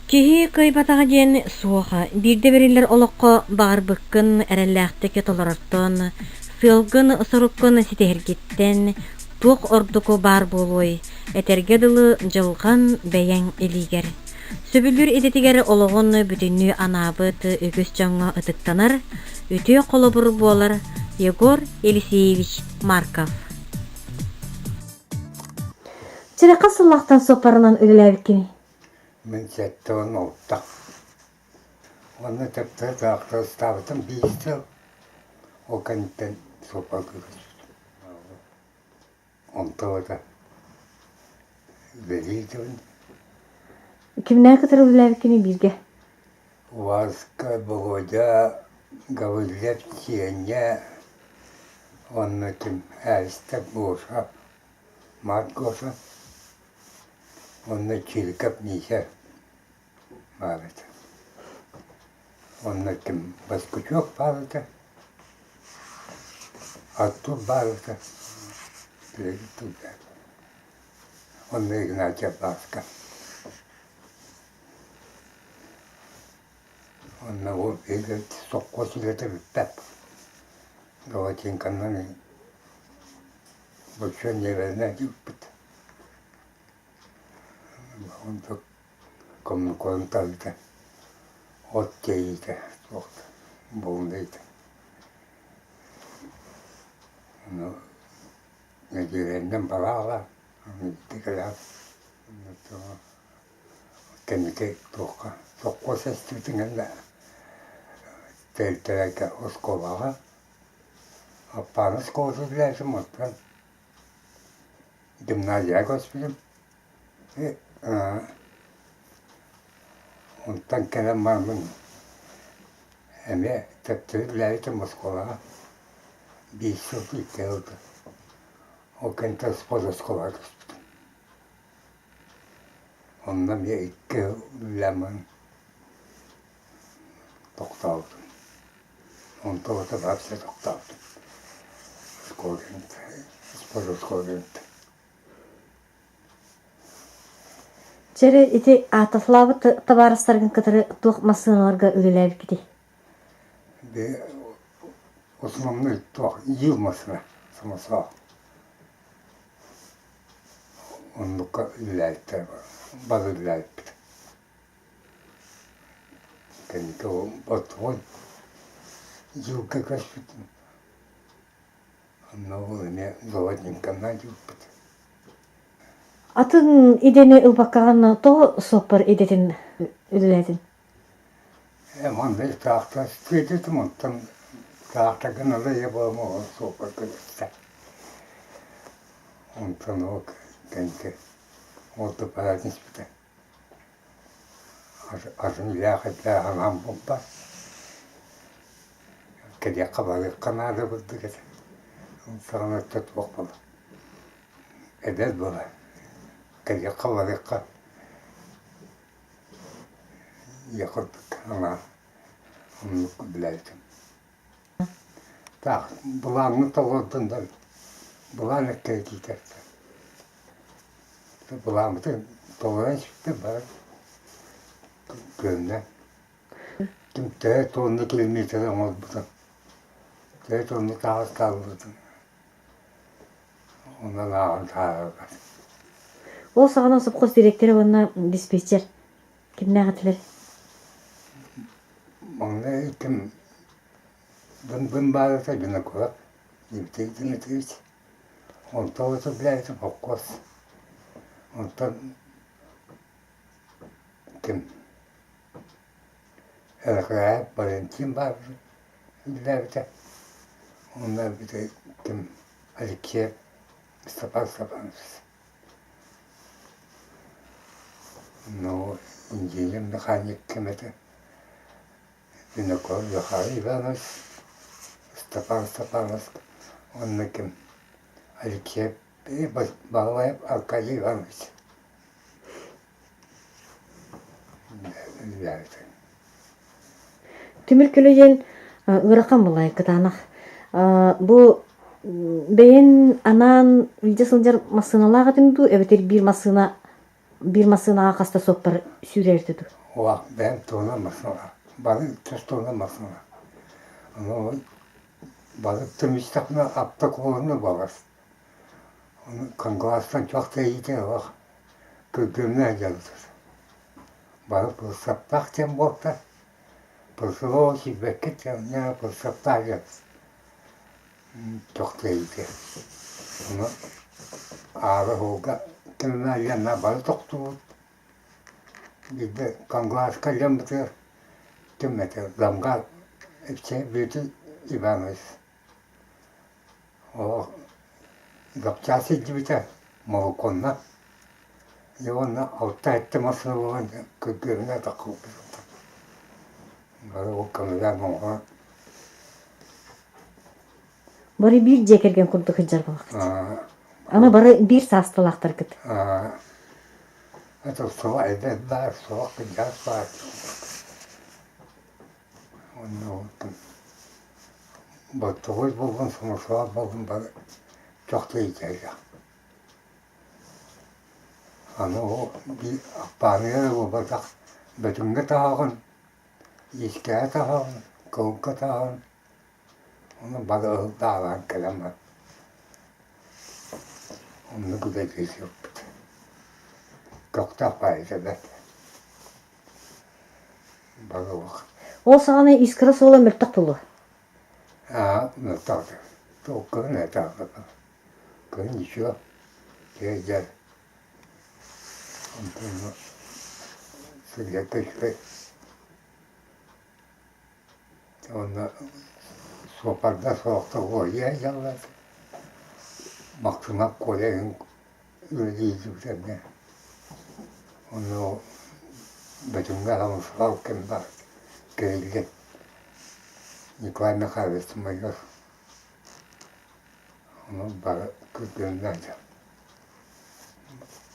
Киһи кыайбатаҕа диэн суох. Биирдэ бэриллэр олоххо баҕарбыккын эрэллээхтик толорортон, сыалгын-соруккун ситиһэргиттэн туох ордуку баар буолуой, этэргэ дылы дьылҕан бэйэҥ илиигэр. Сөбүлүүр идэтигэр олоҕун бүтүннүү анаабыт үгүс дьоҥҥо ытыктанар, үтүө холобур буолар Егор Елисеевич Марков. Чирэххэ сыллаахтан суоппарынан үлэлээбиккиний? Мин 76. Уонна төптөрү тыраахтарыстаабытым биир сыл. Ол кэнниттэн суоппарга көспүтүм. Онто это үлэлиир Кимнээх кытары үлэлээбиккиний бииргэ? Васька, Володя, Гаврильев, Сеня уонна ким Эристэ Гоша, Марк Гоша уонна Чириков Миша баар этэ. Уонна ким Баскучок баар этэ, Артур баар этэ. Уонна Игнатьев Бааска. Уонна ол сопхуос үлэтэ бүппэт. Золотинканан большой ньиэбэлэнэ ыыппыт. Онтон коммункорун талыыта, от тиэйиитэ суох буолунайда. Ону нэдиэлэннэн балаҕалаан Кэнники туохха сопхуос эстибитин кэннэ тэрилтэлэргэ оскуолаҕа Аппааны оскуолата үлэлээбитим оттон гимназияҕа көспүтүм. Онтон кэлэн бараммын эмиэ төттөрү үлэлээбитим оскуолаҕа биир сыл икки сыл Ол кэнниттэн спорт оскуолаҕа көспүтүм. Онно эмиэ икки үлэм тохтообутум. Онтон ото вообще тохтообутум. Оскуола кэнниттэн, спорт оскуола кэнниттэн. Чэ ити аатафлаабыт табаарыстаргын кытары туох массыыналарга үлэлээбиккитий? Основной туох иил массыына самосвал. Оннукка үлэлээбиттэр бары үлэлээбиппит. Кэнники ботугун дьылга көспүтүм. Онно ол эмиэ золотниканан дьылпыт. Атын идэни ылбаккаҕын тоҕо суоппар идэтин үлэлээтин? Манна таахта сүөдэтим онтон таахтагын ыла ийэ буолан суоппарга түстэ. Онтон ол кэнники ол да баран испитэ. Атын илээх-илээх анаан булбат. Кэлиэххэ барыахха наада курдук этэ. Ол саҕана өттө туох буолар. Эдэр буолар. Кэлиэххэ барыахха Ийэ курдук анаан оннук билээбитим. Так, былааҥҥын толордун да былаан эккирэтиитэ Былааммытын толорон испиппит бары күөҥҥэ. Ким төһө тонна километры оҥорбутун, төһө тонна таһаҕас таалбытын Онон ааҕан таһаарарбар. Ол саҕана сопхуос дириэктэрэ уонна диспетчер кимнээх этилэр? Маҥнай ким Дын баарыта Винокуров Дмитрий Дмитриевич. Онтон отурбляется холкуос. Онтон ким Эрэкэлээп Валентин баар үлэлээбитэ. Онно ити ким Алексеев Степан Степанович. Ну, инженер-механик ким этэ Винокуров Захарий Иванович, Степан Степанович уонна ким Алексеев Баһылаев Аркадий Иванович. Тимир көлө диэн ыарахан былай кытаанах. Бу бэйэн анаан илдьэ сылдьар массыыналаах этиҥ дуу эбэтэр биир массыына? Биир массыынаҕа хаста суоппар сүүрэр этэ дуу? Уох, бэйэм туһунан массыына. Бары тус туһунан массыына. Ону бары түмүстэхпинэ автоколонна буолар. Ону Кангалаастан чох тэйиитэ олох күргүөмнээх дьарыктар. Бары пырсаптаах диэн буолта. Пырсылоо сиирбэккит диэн пырсаптаах диэн чох тэйиитэ. Ону аара суолга кимнээх бары тохтуубут. Биирдэ Кангалааска дьоммутугар ким этэ Замгар Бүөтүр Иванович Олох запчаас илдьибитэ молокуонна и уонна алта-сэттэ массыына буолан күргүөмүнэ таххыбыппыт. Бары ол көмөлөөн оҥорон Бары биир дьиэ кэргэн курдук сылдьар буоллаххыт. Аны бары биир саасталаахтаргыт. Это суох эдэр баар, суох кырдьаҕас баар. Онно Боттоҕой буоллун, Соморсоҕо буоллун бары чохто иитэллэр. Аны ол биир Аппааныга эрэ буолбатах, Бөтүҥҥэ таһаҕын, Иискэҕэ таһаҕын, Кылга таһаҕын, ону бары ыһыллаалаан кэлэн баран оннук үлэлии сылдьыбыт. Көхтөөх баайыта бэрт. Ол саҕана искра суола мөлтөх буолуо. Аа, мөлтөх Кыһын этэ Кыһын ничего. Дьэ, онтон сылдьарга үчүгэй. Уонна суоппардар сорохтор уоруйа сылдьаллар. Максимов Коля иһин үлэлиир эмиэ. Онно Бөтүҥҥэ Самусвал кэм баар кэриллэн Николай Михайлович майор ону бары күргүөмнээх дьон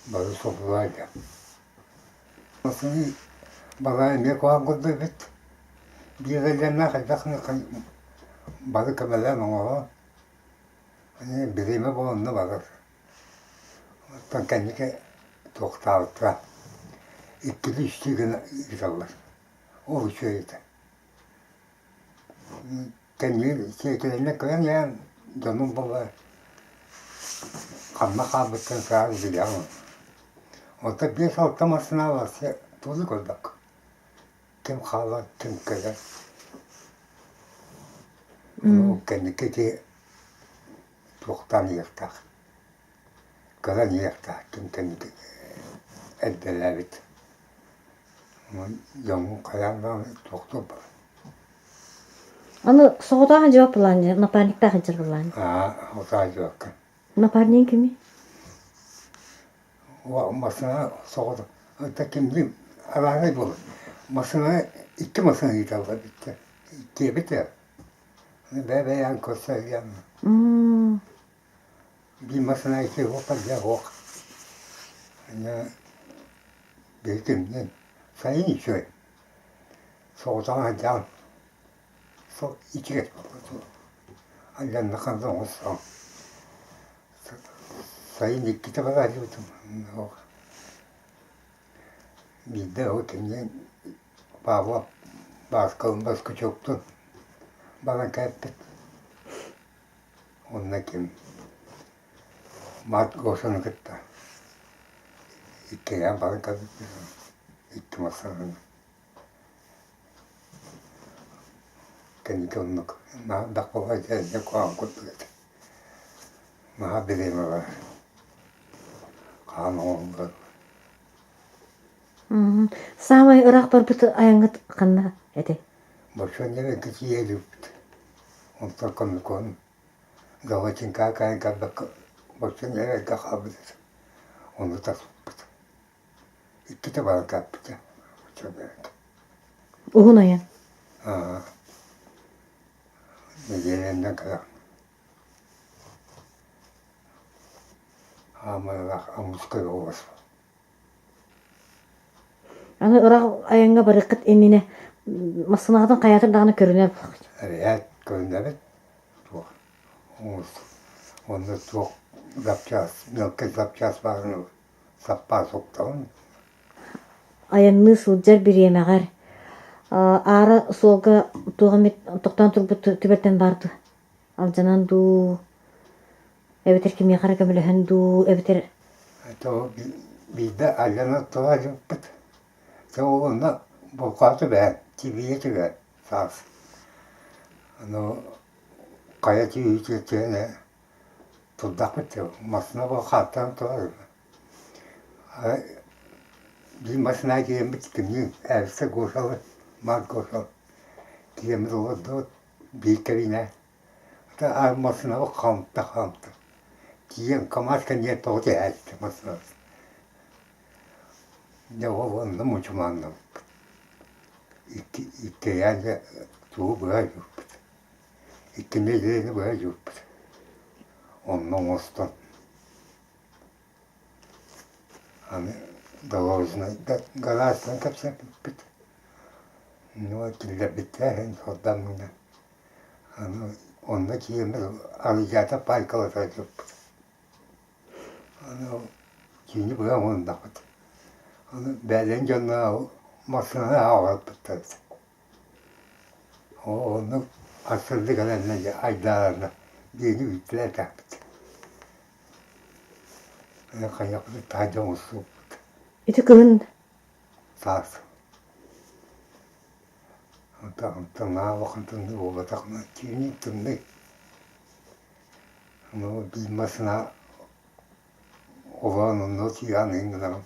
бары сопулаах дьон. Балай эмиэ куһаҕан курдук эбит. Биир эллэннээх элбэх бары көмөлөөн оҥорон бириэмэ буолан барар. Оттон кэнники туохтаабыттара иккилии-үстүү гына ыыталлар. Ол үчүгэй этэ. Кэнники сиэкилэннэ көрөн иһэн дьонум буолла ханна хаалбыттарын саҕа билэҕин. Оттон биэс-алта массыына барса тугу көрбөккүн. Ким хаалар, ким кэлэр. Ол кэнники ити туохтаан иһиэхтээх, көрөн иһиэхтээх ким кэнники эрдэлээбит. Дьоҥҥун хайаан даҕаны туохтуур бар. Аны соҕотох сылдьыбат былаан напарниктаах сылдьар былаан. Аа, отаа сылдьыбаккын. Напарнигыҥ кимий? Массыына соҕотох кимниин арааһынай буолар. Массыына икки массыына ыыталлар бүттэ. Иккиэбит ээ. Бэйэ-бэйэҕин көрсө сылдьан. Биир массыына икки уох дьэ уох. Биһи кимниин сайын үчүгэй. Соҕотоҕун сылдьаҕын. Ичигэс буолла. Айаннахан да оҥостон. Сайын иккитэ барааччыбытым. Биирдэ ол кэмҥэ Павлов Бааскалын Баскычуктун баран кэлбит. Онно ким Марк Гошаны кытта иккилээн баран кэлбиппит. Икки массыынаны. Кэнники оннук наһаа дьэ куһаҕан курдук этэ. Наһаа бириэмэ барар. Хаан оҥоһуллар. Саамай ыраах барбыт айаҥҥыт ханна этэй? Борчуонньа тиийэ иликпит. Онтон Коммикон Галатинкаҕа кэлэн көрбөккө Борчуонньа эргэ хаалбыт этэ. Ону таспыппыт. Иккитэ баран кэлбитэ. Уһун айан. Аа. Нэдиэлэннэн кэлэн. Аамайалаах Амурскай область. Аны ыраах айаҥҥа барыаххыт иннинэ массыынаҕытын хайаатар даҕаны көрүнэр Эбээт көрүнэбит туох онно туох запчас мелкий запчас баарын. Саппаас уктаҕын. Айанныы сылдьар бириэмэҕэр аара суолга туох эмит тохтоон турбут түбэлтэн баар дуо? Алдьанан дуу, эбэтэр кимиэхэ эрэ көмөлөһөн дуу, эбэтэр То биирдэ алдьанан тоҕо алдьаммыт. Дьэ ол онно булкаа түбэһэн, тибиигэ түбэһэн саас. Ону хайа түүһүтүгэр түһэн турдахпыт дии, массыына буолан хааттаран турар. Биир массыына киирэммит кимниин Эльса Гошалы, Марк Гошал киирэммит олордубут биир кэбиинэ. Массыынабыт хаамта хаамта. Тиийэн КамАЗ кэннигэр тоҕо түһээччи массыынабыт. Дьэ ол онно мучумааннаммыппыт. Икки иккиэйээн дьэ тугу быһа ойууппут. Икки нэдиэлэни быһа ойууппут. Онно оҥостон аны доложнайга гаражтан кэпсэппиппит. Ну киллэрбиттэрэ иһин сордаммына аны онно киирэммит арыйаата пайкалата сылдьыбыппыт. Аны киини быһа оҥоһуннахпыт. Аны бэйэлэрин дьонноро массыынаны аҕалбыттар этэ. Оннук сырдык кэлэннэ айдаарна диэни үүттүлэр этээхпит. Хайыахпытый таһырдьа оҥостубуппут. Ити кыһын Саас. Онтон онтон наһаа улахан тымныы буолбатах түүнүн тымныы. Ону биир массыына Олорон онно тиийэн иһин гынаҕын,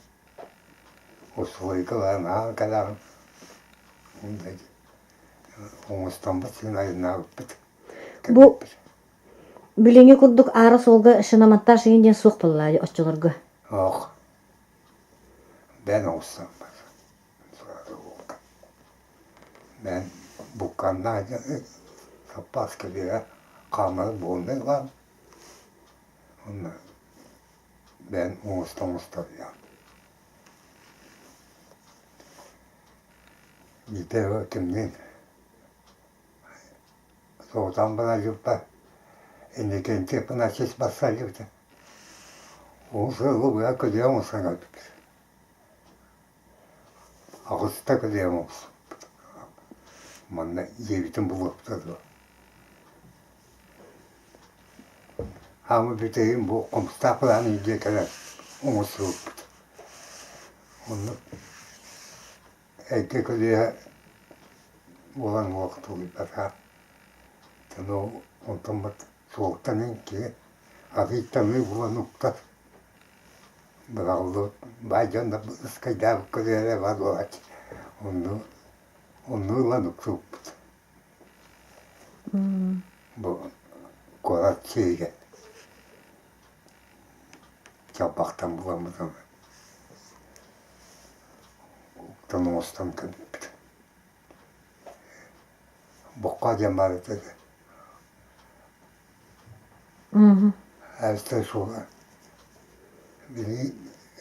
устулуйга наһаа кэлэҕин, оҥостоммут син айаннаабыппыт. Бу билиҥҥи курдук аара суолга шиномонтаж игин диэн суох буолла оччолорго. Ох, бэйэн оҥостоммут. Бэйэн букканнаах саппааска биэрэ хаамары буолунай ылан Онно бэйэм оҥосто-оҥосто иһэҕин. Биирдэ кимниин соҕотоҕун бараллыбыппар Иннокентий Афанасьевич барсаллыбыта. Уһун сылы быһа көлүйэ оҥостон кэлбиппит. Аҕыста көлүйэ оҥостубуппут. Манна дьиэбитин булуохпута дуо Хаамыы бүтэһигин бу Хомустаах былаан илдьэ кэлэн оҥостубуппут. Оннук эргэ көлүөһэ буолан уох тулуйбатаҕа. Онтон суолтан киһи арыый таҥыы булан уктар. Быраҕыллыбыт баай дьон да ыскайдаабыт көлүөһэлэрэ баар буолааччы. Онну онну ылан уксубуппут. Бу куорат сиригэ чалбахтан буламмытым уктан оҥостон кэлбиппит. Бокка диэн баар этэ Ээстэй суола. Били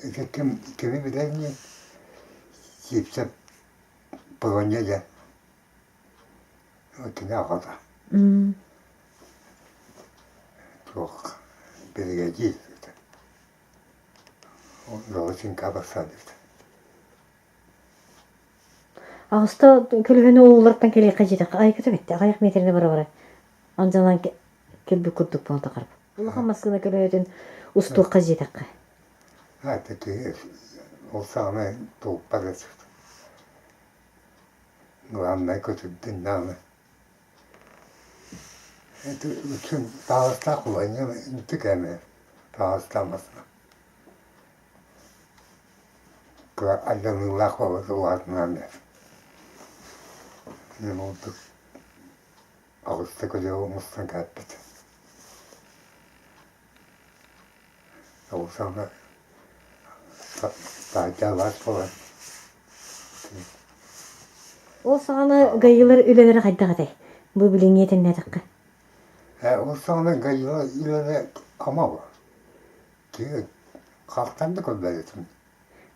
ити ким кими билэр ини Сиипсэп Полония диэн Кини аҕата туох биригэдьиир этэ. Золотинка барсаадыбыт. Аҕыста көлөһөнү ууллартан кэлиэххэ дьиэтэххэ айыката бүттэ аҕыйах миэтэрини бара-бара андьалаан кэлбит курдук буолан тахарб. Улахан массыына көлөһөтүн устуохха дьиэтэххэ. Это киһи ол саҕана тулуппат этэ. Главное көтүрдүн даҕаны. Это үксүн таһаҕастаах уланньа интик эмэ таһаҕастаамасына. Кыра алдьаныылаах буолбат улаатынан Мин ордук аҕыста көлүө оҥостон кээппит. Ол саҕана таһырдьа алаас буолан Ол саҕана гаилар үлэлэрэ хайдах этэй? Бу билиҥҥи этиннээтэххэ. Ээ, ол саҕана гаилар үлэлэрэ ама киһи халтан да көрбөт этим.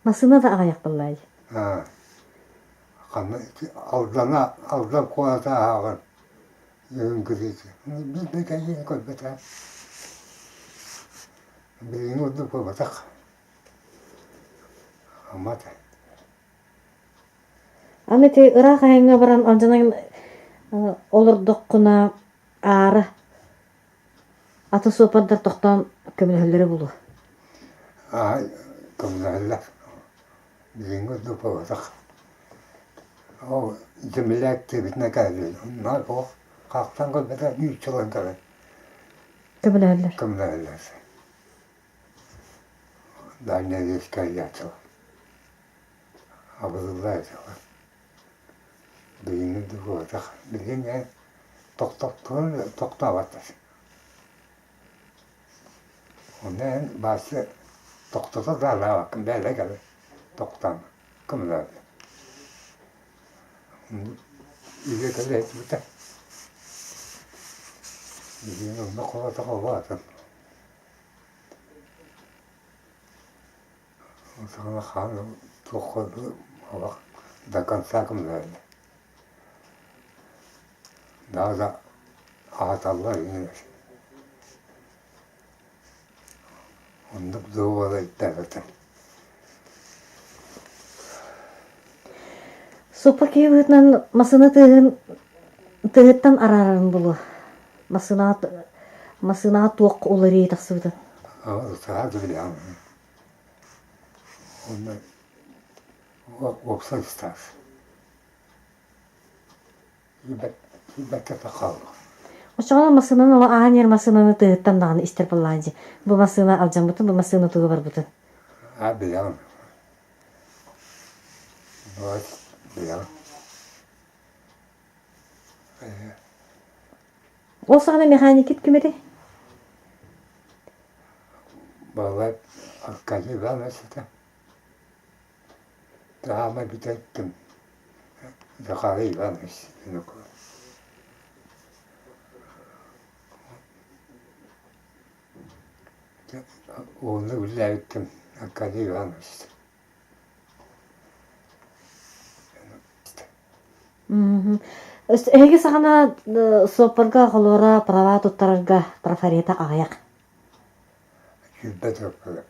Массыына да аҕыйах буоллаай. Аа, ханна Алдана, Алдан куората ааҕар Үҥкүрүтэ биир да кэлиини көрбөтө. Билиҥҥи курдук буолбатах. Ама да. Аны ити ыраах айаҥҥа баран алдьанан олордоххуна аара аты суоппардар тохтоон көмөлөһөллөрө буолуо. Аа, көмөлөһөллөр. Билиҥҥи ордук буолбатах. Ол земляк диэбитинэ кэллин. Онно туох хаахтан көрбөтө нууччалан кэлэн Көмөлөһөллөр. Көмөлөһөллөр. Дальняя речка Ячева. Абырыллар этилэр. Билиҥҥи да буолбатах. Билигин ээ тохтоттулар тохтооботтор. Онно эн Вася тохтото да алаабаккын бэйэлэрэ кэлэн тохтоон көмөлөһөллөр. Үйэ кэлэ сылдьыбыта. Билигин онно холотох атын. Ол саҕана хаан туохха олох до конца көмөлөһөллөр. Даже аһаталлар иҥин Оннук дуобала иттээбэтим. Суппа киһи быһыытынан массыына тыаһын тыаһыттан араарарын булуо. Массыынаҕа массыынаҕа туох уларыйыы тахсыбытын. Сразу билэҕин. Онно уопсай ыстаас. Билбэккэ хаалла. Оччоҕуна массыынаны ол аан иһэр массыынаны тыаһыттан даҕаны истэр буоллаҕа дии. Бу массыына алдьаммытын, бу массыына тугу барбытын. Аа, билэҕин. Вот, билэҕин. Ол саҕана механикит ким этэй? Балай Аркадий Иванович этэ. Таама бүтэттим. Захарий Иванович Винокуров. Уонна үлэлээбиттим Аркадий Иванович. Эһиги саҕана суоппарга холуора права туттарарга трафарета аҕыйах. Сүүрбэ турукталаах.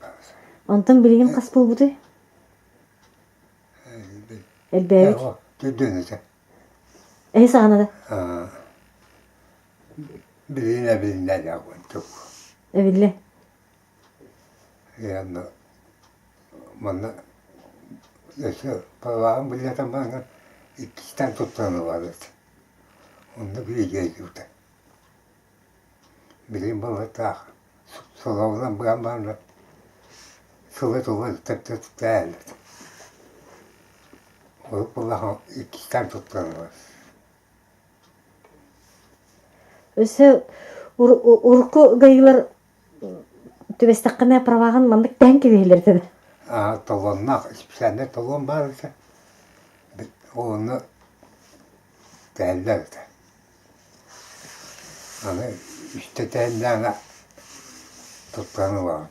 Онтон билигин хас буолбутуй? Элбээбит. Түрдүн этэ. Эһи саҕана да? Билигин эбилиннэ дьаҕын Эбиллэ. Ианна манна өссө праваҕын билэтэн баран иккистээн туттаран ылабыт. Оннук видео Билигин балыктаах солоҕунан быан баран сылы-тула төптө-түптээллэр. Урут буоллаҕына иккистээн туттараллар. Өссө урукку гайылар түбэстэххинэ праваҕын маннык тэһэн кэбиһэллэр этэ Аа, толонноох, специальнай толон баар этэ. Ону тэһэллэр этэ. Аны үстэ тэһиннэҕинэ туттаран ылаҕын.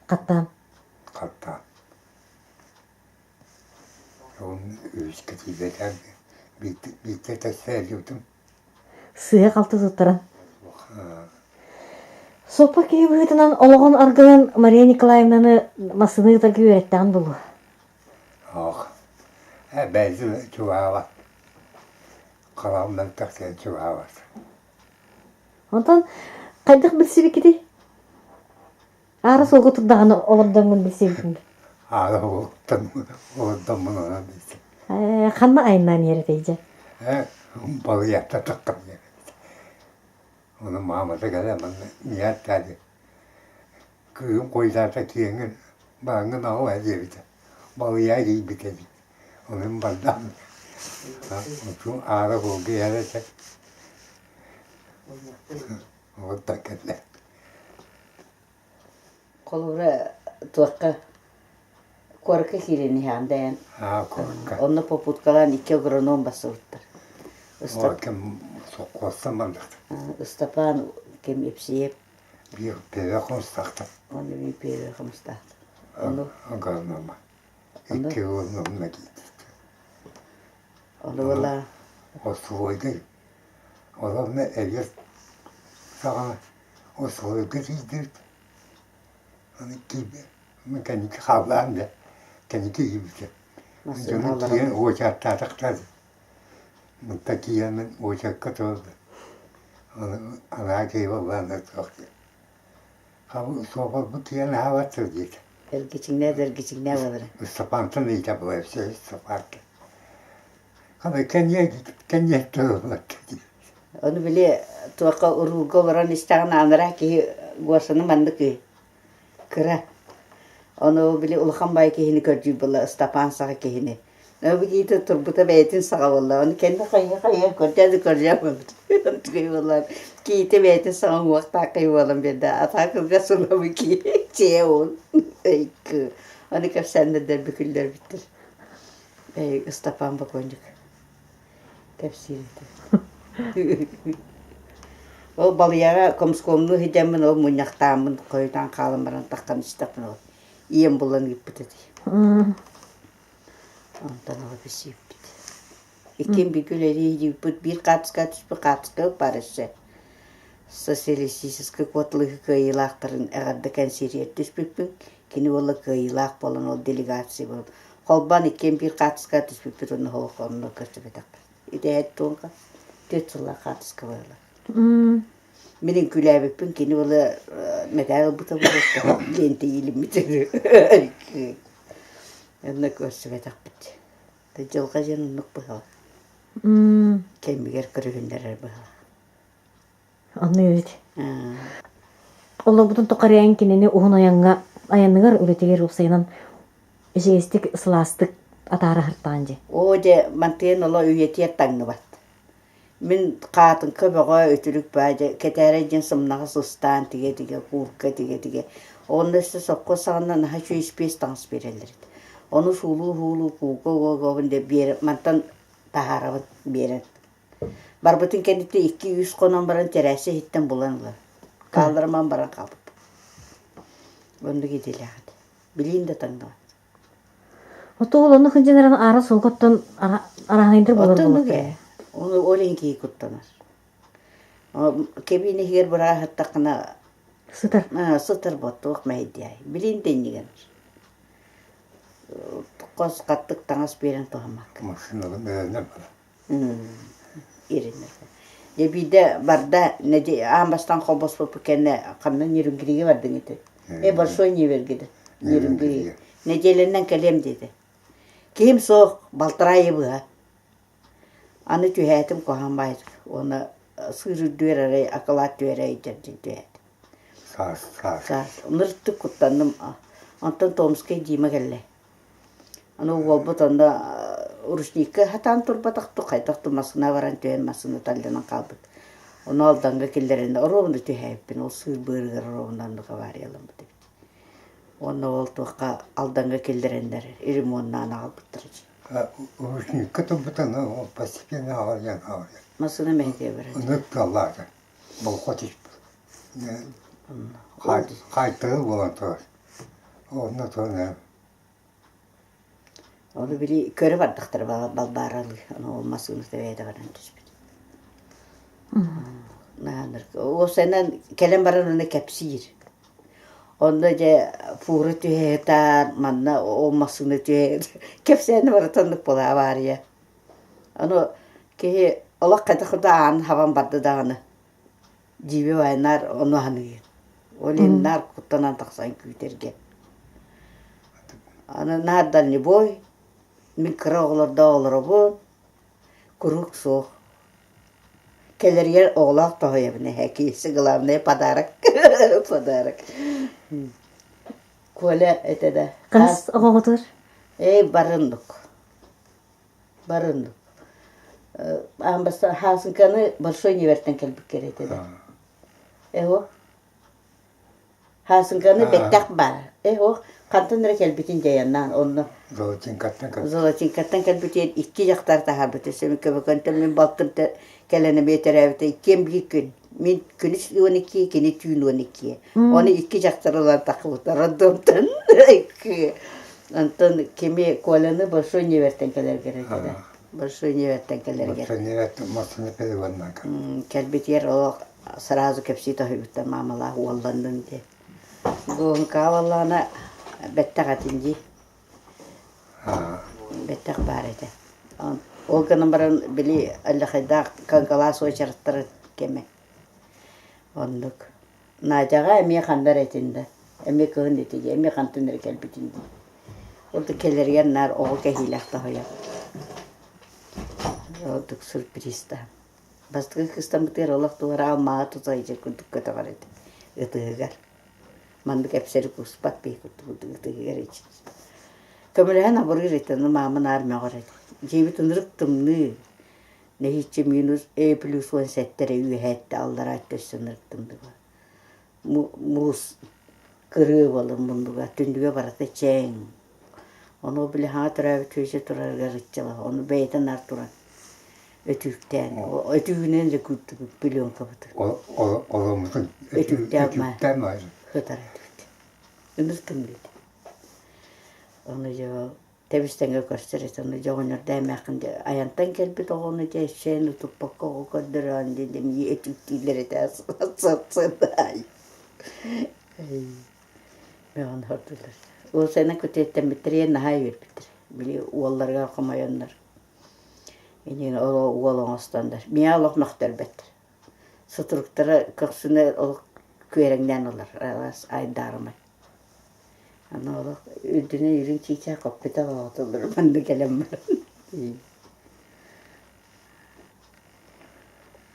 Хаттаан. Хаттаан. Ол үһүскэ тиийбэтэх биирдэ тэссээлдьибитим. Сыыһа-халты туттаран. Соппо киһи быһыытынан олоҕун аргыһын Мария Николаевнаны массыына ыытарга үөрэттэҕин буолуо. Ох, бэйэтин чугаһаабат. Хараҕым мөлтөх диэн чугаһаабат. Онтон хайдах билсибиккитий? Аара суолга турдаҕына олордоҥҥун билсибитиҥ? Аара суолтан олордоммун онон билсим. Ээ, ханна айаннаан иһэр этэй дьэ? Ээ, балыйатта таххан иһэр эбит. Ону маамата кэлэн манна ийээттээди Кыыһым хойутаата киэҥин бааҥҥын аҕал ээ диэбитэ. Балыйаа тиийбит эбит. Онон бардаҕым. Оту аара суолга иһэр этэ. Вот так кэллэ. Холобура, туохха куоракка киирэн иһэҕин дэйэн. Аа, куоракка. Онно попуткалаан икки агроном бассыбыттар. Ыстап... Ким сопхуостан барбыт. Ыстапаан ким Епсиев Биир пиэбэ хомустаахтар. Ону биир пиэбэ хомустаахтар. Ону Агронома. Икки агрономна киирдит. Ону была Остолобуойга олорно эбиэт саҕана остолобуойга тиийдибит. Аны киирбит. Кэнники хааллаан дьэ. Кэнники киирбитэ. Дьонум тиийэн уочараттаатахтар. Мытта тиийэммин уочарка турда. Анаа киһи буоллаан суох диэн. Суопарбыт тиийэн аһаабат сыл диэтэ. Эргичиҥнээ да эргичиҥнээ буолара. Ыстапаантан ыйыта буолар Ыстапаантан. Хана кэнниэ кэнниэ туруллар дии. Ону били туохха уруулга олорон истэҕинэ анараа киһи Гошаны маннык кыра. Ону били улахан баай киһини көрдүүр буолла Ыстапаан саҕа киһини. Бу киһитэ турбута бэйэтин саҕа буолла. Ону кэннэ хайа-хайа көрдөө да көрдөө буолбут. Буолла киһитэ бэйэтин саҕа уҥуохтаах киһи буолан биэрдэ. Атаа кылгас сылабы киһи чээ уол. Ону кэпсээннэр дэлби күллэрбиттэр. Ыстапаан бокуонньук кэпсиир этэ. Ол балыйаҕа комскомнуу сылдьаммын ол мунньахтааммын хойутаан хаалан баран таххан истэхпинэ ол ийэм булан ыыппыт этэ. Онтон ол билсибиппит. Иккиэн бииргэ үлэлии илдьибиппит биир хаартыскаҕа түспүт хаартыскабыт баар өссө. Социалистическай куоталаһыы кыайыылаахтарын эҕэрдэ кэнсиэригэр түспүппүн. Кини уола кыайыылаах буолан ол делегация буолан холбоон иккиэн биир хаартыскаҕа түспүппүт уонна онно көрсүбэтэхпит. Итэһэт туонка түөрт сыллаах хаартыска буолла. Мин үҥкүүлээбиппин кини уола мэтээл ылбыта буолуохтаах лиэнтэ иилиммит. Онно көрсүбэтэхпит. Дьылҕа диэн оннук быһыылаах. Кэмигэр көрүһүннэрэр быһыылаах. Онно эбит. Олорбутун тухары эн кинини уһун айаҥҥа айаныгар үлэтигэр уопсайынан ичигэстик, сылаастык атаара сыртаҕын дии. Оо дьэ, мантыйан оло үйэтигэр таҥныбат. Мин хаатыҥка бөҕө үтүлүк баа дьэ кэтээрэй диэн сымнаҕас ыстаан тигэ-тигэ, куурка тигэ-тигэ. Онно өссө сопхуос саҕана наһаа үчүгэй испиэс таҥас биэрэллэр этэ. Ону суулуу-һуулуу куука уга-угабын дэ биэрэ мантан таһаарабын биэрэн. Барбытын кэнниттэн икки-үс хонон баран тэрээсэ иһиттэн булан ылар. Хаалларыман баран хаалбыппын. Оннук идэлээх этэ. Билиин да таҥныбат. Отуол оннук сылдьан аара суолгуттан араанайдар буолар Оттон буолуохтара. ээ. Ону ол иһин киһи куттанар. Кэбиин иһигэр бырааһыттаххына Сытар. сытар буо туох мэһэйдиэй. Билиин да иннигэр. Хос хаттык таҥас биэрэн туһаммакка. Машиналар бэйэлэрэ барар. Иринэр. Дьэ биирдэ барда аан бастаан холбоспуппут кэннэ ханна Нерюнгригэ бардыҥ ити? Э большой Невергиде. Нерюнгри. Нэдиэлэннэн кэлиэм диэтэ. Киһим суох, балтараа ыйы быһа. Аны түһээтим куһаҕан баайдык. Уонна сыыр үрдүгэр арай акылаат түһэрэ ыйдьар диэн түһээтим. Саас, саас. Саас. Ынырыктык куттанным. Онтон Томскай Дима кэллэ. Аны уолбут онно ручникка сатаан турбатах дуу, хайдах дуу массыына баран түһэн массыына талланан хаалбыт. Ону Алдаҥҥа киллэрэн оруобуна түһээбиппин, ол сыыр быарыгар оруобуна оннук аварияланбыт эбит. Уонна ол туохха Алдаҥҥа киллэрэннэр ремоннаан аҕалбыттар Ручникка турбута постепенно аҕалыйан аҕалыйан. Массыына мэһэйдиэ барар. Ынырык тыаллаата. Болхо түспүт. Хаайтарыы буолан турар. Онно туран Ону били көрө бардахтара Балбааралыы, ону ол массыыната бэйэтэ баран түспүт. Уопсайынан кэлэн баран ону кэпсиир. Онно дьэ фура түһэ манна ол массыына түһэ кэпсээнэ барыта оннук буолар авария. Ону киһи олох хайдах да аанын хабан барда даҕаны Дьиибэ баай наар ону аһыныыр. Ол иһин наар куттанан тахсан күүтэргэ. Аны наар дальнобой, мин кыра оҕолордоох олоробун, куруук суох. Кэлэригэр оҕолоох тоһуйабын эһээ, киһи главное подарок, подарок. Коля этэ да. Хас оҕоҕутур? Эй, барыннык. Барыннык. Аан бастаан Хаасыҥканы Большой Невертэн кэлбиккэр этэ да. Эһо Хаасыҥканы бэттэх баар. Эһо хантан эрэ кэлбитин дьайаннаан онно Золотинкаттан кэлбит. Золотинкаттан кэлбитин икки дьахтар таһаарбыт. Өссө Көбөкөнтөн мин балтым кэлэн эмиэ төрөөбүтэ. Иккиэн биир күн. Мин күнүс 12, кини түүн 12. Оны икки дьахтар ылан тахыбыттар роддомтан. Онтон кими Коляны Большой Невертэн кэлэргэр этэ. Большой Невертэн кэлэргэр. Большой Невертэн массыына переводынан Кэлбитигэр олох сразу кэпсии тоһуйбуттар маамалаах уолланнын диэн. Гонка буоллаҕына бэттэх этин дии. Бэттэх баар этэ. Ол гынан баран били алдьархайдаах кангалаас уочараттара кэмэ. Оннук. Надяҕа эмиэ ханна эрэ этин да, эмиэ кыһын ити дии, эмиэ хантан эрэ кэлбитин дии. Ол да кэлэригэр наар оҕо кэһиилээх тоһуйар. Ордук сюрпризтаан. Бастакы кыыстаммытыгар олох туора алмааһы тута илдьэр курдук көтөҕөр этэ ытыһыгар. Маннык эпсэри кууспат киһи курдук ытыһыгар иччи. Көмөлөһөн абырыыр этэ, ону маама наар мөҕөр этэ. Дьиэбит ынырык тымныы, нэһииччэ минус э плюс 17 эрэ үөһээттэ аллараа өттө өссө ынырык тымныы Муус кырыы буолан муннуга, түннүгэ барыта чэҥ. Ону били хаҥа төрөөбүт күөсэ турарыгар ыччала, ону бэйэтэ наар туран өтүүктээн, өтүүгүнэн дьэ күүттүбүт пленкабытын. Оломмутун өтүүктээн сытар этибит. Ыныр тымныы этэ. Ону дьэ тэбис-тэҥҥэ көрсөр этэ. Ону дьэ оҕонньордоо эмээххин дьэ айантан кэлбит оҕону дьэ эчээн утуппакка оҕо көрдөрөөн диэн дьэ мии өтүүктүүллэр этэ сарсыарда Мөҕөн хордулар. Уолсайынан күтүөттэммиттэригэр наһаа үөрбүттэр. Били уолларыгар хомойоннор. Иннин ол уол оҥостоннор. Миэхэ олох мөхтөрбөттөр. Сутуруктара көхсүнэ олох күөрэҥнээн ылар. Айдаарымай. Аны олох үрдүнэн үрүҥ чыычаах хоппута оҕотуллар манна кэлэн баран.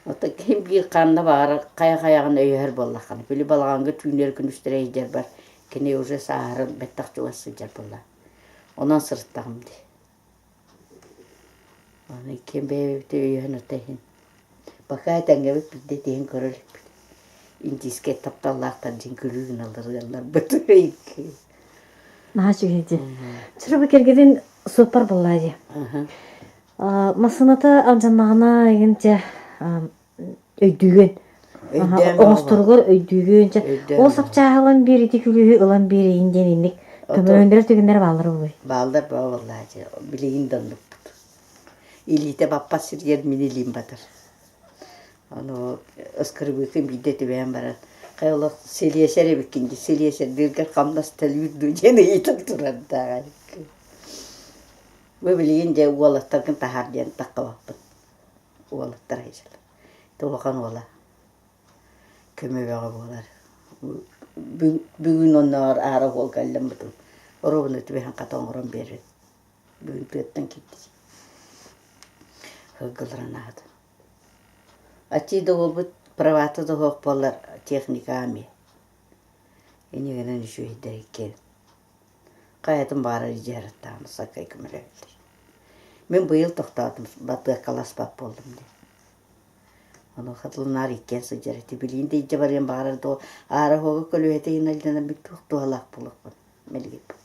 Оттон ким биир ханна баҕарар хайа-хайаҕын өйөһөр буоллаххына, били балаҕаҥҥа түүннэри күнүстэри сылдьарбар кини уже сааһыран бэттэх чугас сылдьар буолла. Онон сырыттаҕым дии. Аны иккиэн бэйэбит өйөһөн ото иһин. Пока этэҥҥэбит биирдэ итиһин көрө иликпит. Индийскэй тапталлаахтар дьин күлүү гыналлар ыалларбыт. Наһаа үчүгэй дии. Чуру кэргэнин суоппар буоллаа дии. Массыыната алдьаннаҕына игин дьэ өйдүүгүн. Оҥосторугар өйдүүгүн. Дьэ ол сапчааһы ылан биэр, ити күлүүһү ылан биэр диэн инник көмөлөһүннэрэр түгэннэр бааллар буолуой? Бааллар баа дьэ билигин да оннукпут. Илиитэ баппат сиригэр мин илиим батар. Ону ыскырыбыыкын биирдэ түбэһэн баран хайа олох силиэсэр эбиккин дии, силиэсэрдииргэр хамнас төлүүр дуу диэн ыйытан турардаах Бу билигин дьэ уолаттаргын таһаар диэн таххыбаппын. Уолаттар айдьалар. Ити улахан уола көмө бөҕө буолар. Бүгүн оннооҕор аара уол кэллэммитим. Оруобуна түбэһэн хата оҥорон биэрэр. Бүгүн тыаттан киирдим. Сылгыларын аһатан. Аччыы да уолбут правата да суох буоллар техника эмиэ. Иннигинэн үчүгэйдэр иккиэн. Хайатын баҕарар дьарыктаан сакай көмөлөһөллөр. Мин быйыл тохтоотум, батыаккаласпат буоллум дии. Ону хатыланаар иккиэн сылдьар этэ. Билигин да илдьэ барыан баҕарар дуо, аара оһоҕу көлүөһэтэ иһин туох туһалаах буолуохпун мэлигирбин.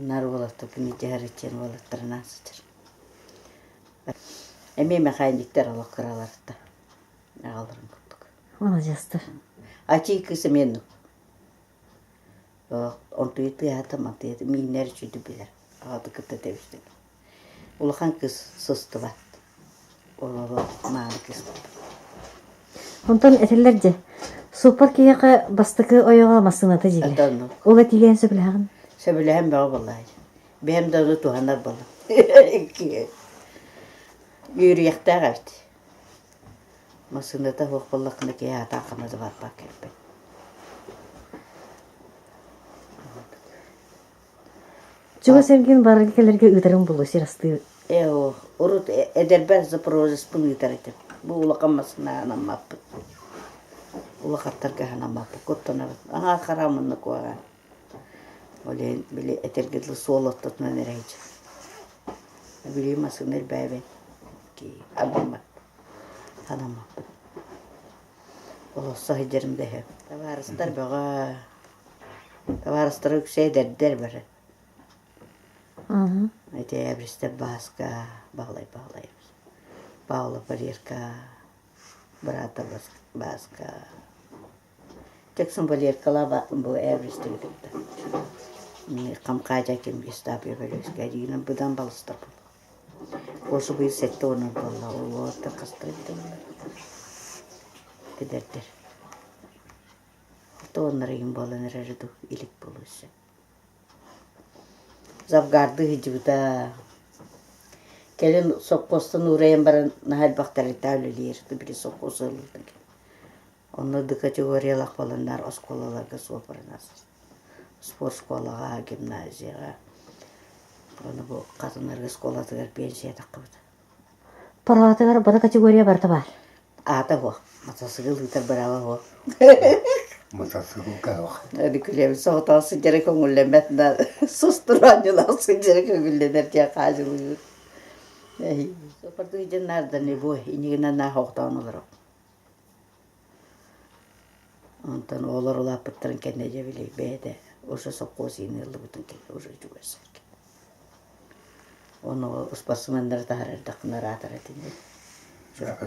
Наар уолаттарбын илдьэ сарыччыан уолаттарынаан сылдьар. Эмиэ мэхээнньиктэр олох кыраларыттан аҕаларын курдук. Маладьыастар. Ачыы кыыс эмиэ оннук. Онтуйа тыаһата мантыйата мииннэр үчүгэй билэр аҕата кытта тэбистим. Улахан кыыс сыстыбат. Олоро мааны кыыс буолбут. Онтон этэллэр дьэ, суоппар киһиэхэ бастакы ойоҕо массыыната дьиэлэр. Ол этиилээн сөбүлэһэҕин? Сөбүлэһэн бөҕө буоллаҕа. Бэйэм да ону туһанар буоллум. Үөрүйэхтээх эбит. Массыыната суох буоллаххына киһи аатаах ханна да барбат кэлбэт. Чугас эргин барарга кэлэргэ ыытарыҥ буолуо сир астыы. Ээ урут эдэрбэр Запорожецпын ыытар этим. Бу улахан массыына анаммаппыт. Улахаттарга анаммаппыт. Куттанабыт. Аҥаар хараҕым мунна куһаҕан. Ол иһин били этэргэ дылы суол ортотунан эрэ сылдьар. Били массыына элбээбэт. Анаммат. Анаммаппыт. Олоссо сылдьарым да үһү. Табаарыстар бөҕө. Табаарыстара үксэ эдэрдэр бары. Ити Эбристэр Бааска, Баһылай Баһылайабыс, Павлов Валерка, быраата Бааска. Тексон Валеркалаах бу Эбристэри кытта. Хамкаадьа ким Гестапо Бөлүөскэ диинэн быдан балыстар Уосу быйыл 70 буолла, ол уолаттар хастар эбитэ буоллар эдэрдэр. Тооннор игин буолан эрэр дуу, илик буолуо өссө. Завгардыы сылдьыбыта. Кэлин сопхуостан уурайан баран наһаа элбэх тэрилтэ үлэлиир. Били сопхуос ылбыта. Онно Д категориялаах буоланнар оскуолаларга суоппарынан спорт школаҕа, гимназияҕа, ону бу Хатынарга оскуолатыгар пенсия таххыбыта. Параатыгар бары категория барыта баар. Аата суох. Матасыгыл ыытар бырааба суох. Матасыгылга суох. Күлэбин соҕотох сылдьара көҥүллэммэт да сустураанньылаах сылдьара көҥүллэнэр диэн хаадьылыыр. Соппортуу дьон наардан бу инигинэн наах оҕотоон олорор. Онтон оҕолор улааппыттарын кэннэ дьэ били бэйэтэ уже сопхуос иһин ыаллыбытын кэннэ уже чугас Ону спортсменнары таһаарардаххына ыраатар этиннэр.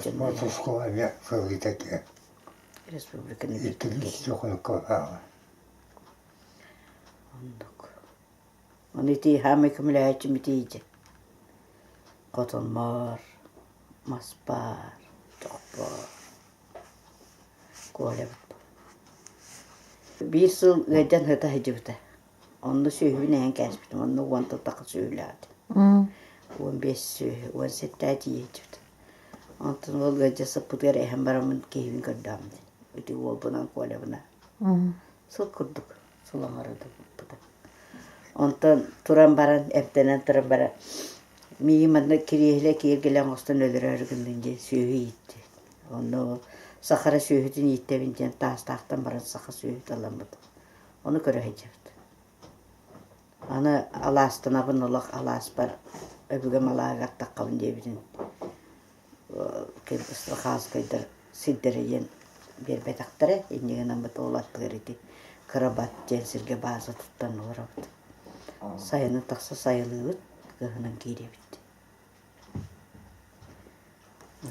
Спорт оскуола эмиэ сылыйда киһи. Республиканы Иккилии хонукка баала. Оннук. Ону ити хаамай көмөлөһөөччүм ити дьэ. Хотонмор, маспар, чохпор. Колябыт. Биир сыл ыалдьан сыта сылдьыбыта. Онно сүөһүбүн эһэн кээспитим. Онно уонтан тахса сүөһүлээх этим. 15 сүөһү, 17 тиийээччибит. Онтон ол ыалдьа сыппытыгар эһэн бараммын киһибин көрдөҕүм дии. Ити уолбунан Колябынан. Сыл курдук сыл аҥара да буолбута. Онтон туран баран, эмтэнэн туран баран миигин манна кириэһилэ киэргэлэ оҥостон өлөрөөрү гыннын диэн сүөһү иитти. Онно ол сахара сүөһүтүн ииттэбин диэн Таастаахтан баран саха сүөһүтэ ыламмыт. Ону көрө сылдьабыт. Аны алаастанабын олох алааспар өбүгэм алааһыгар таххабын диэбитин Кыргызстахааскайдар сирдэрэ диэн биэрбэтэхтэрэ. Инньэ гынан ол аттыгар ити Кырабат диэн сиргэ бааза туттан олоробут. Сайынын тахса сайылыыбыт, кыһынын киирэбит.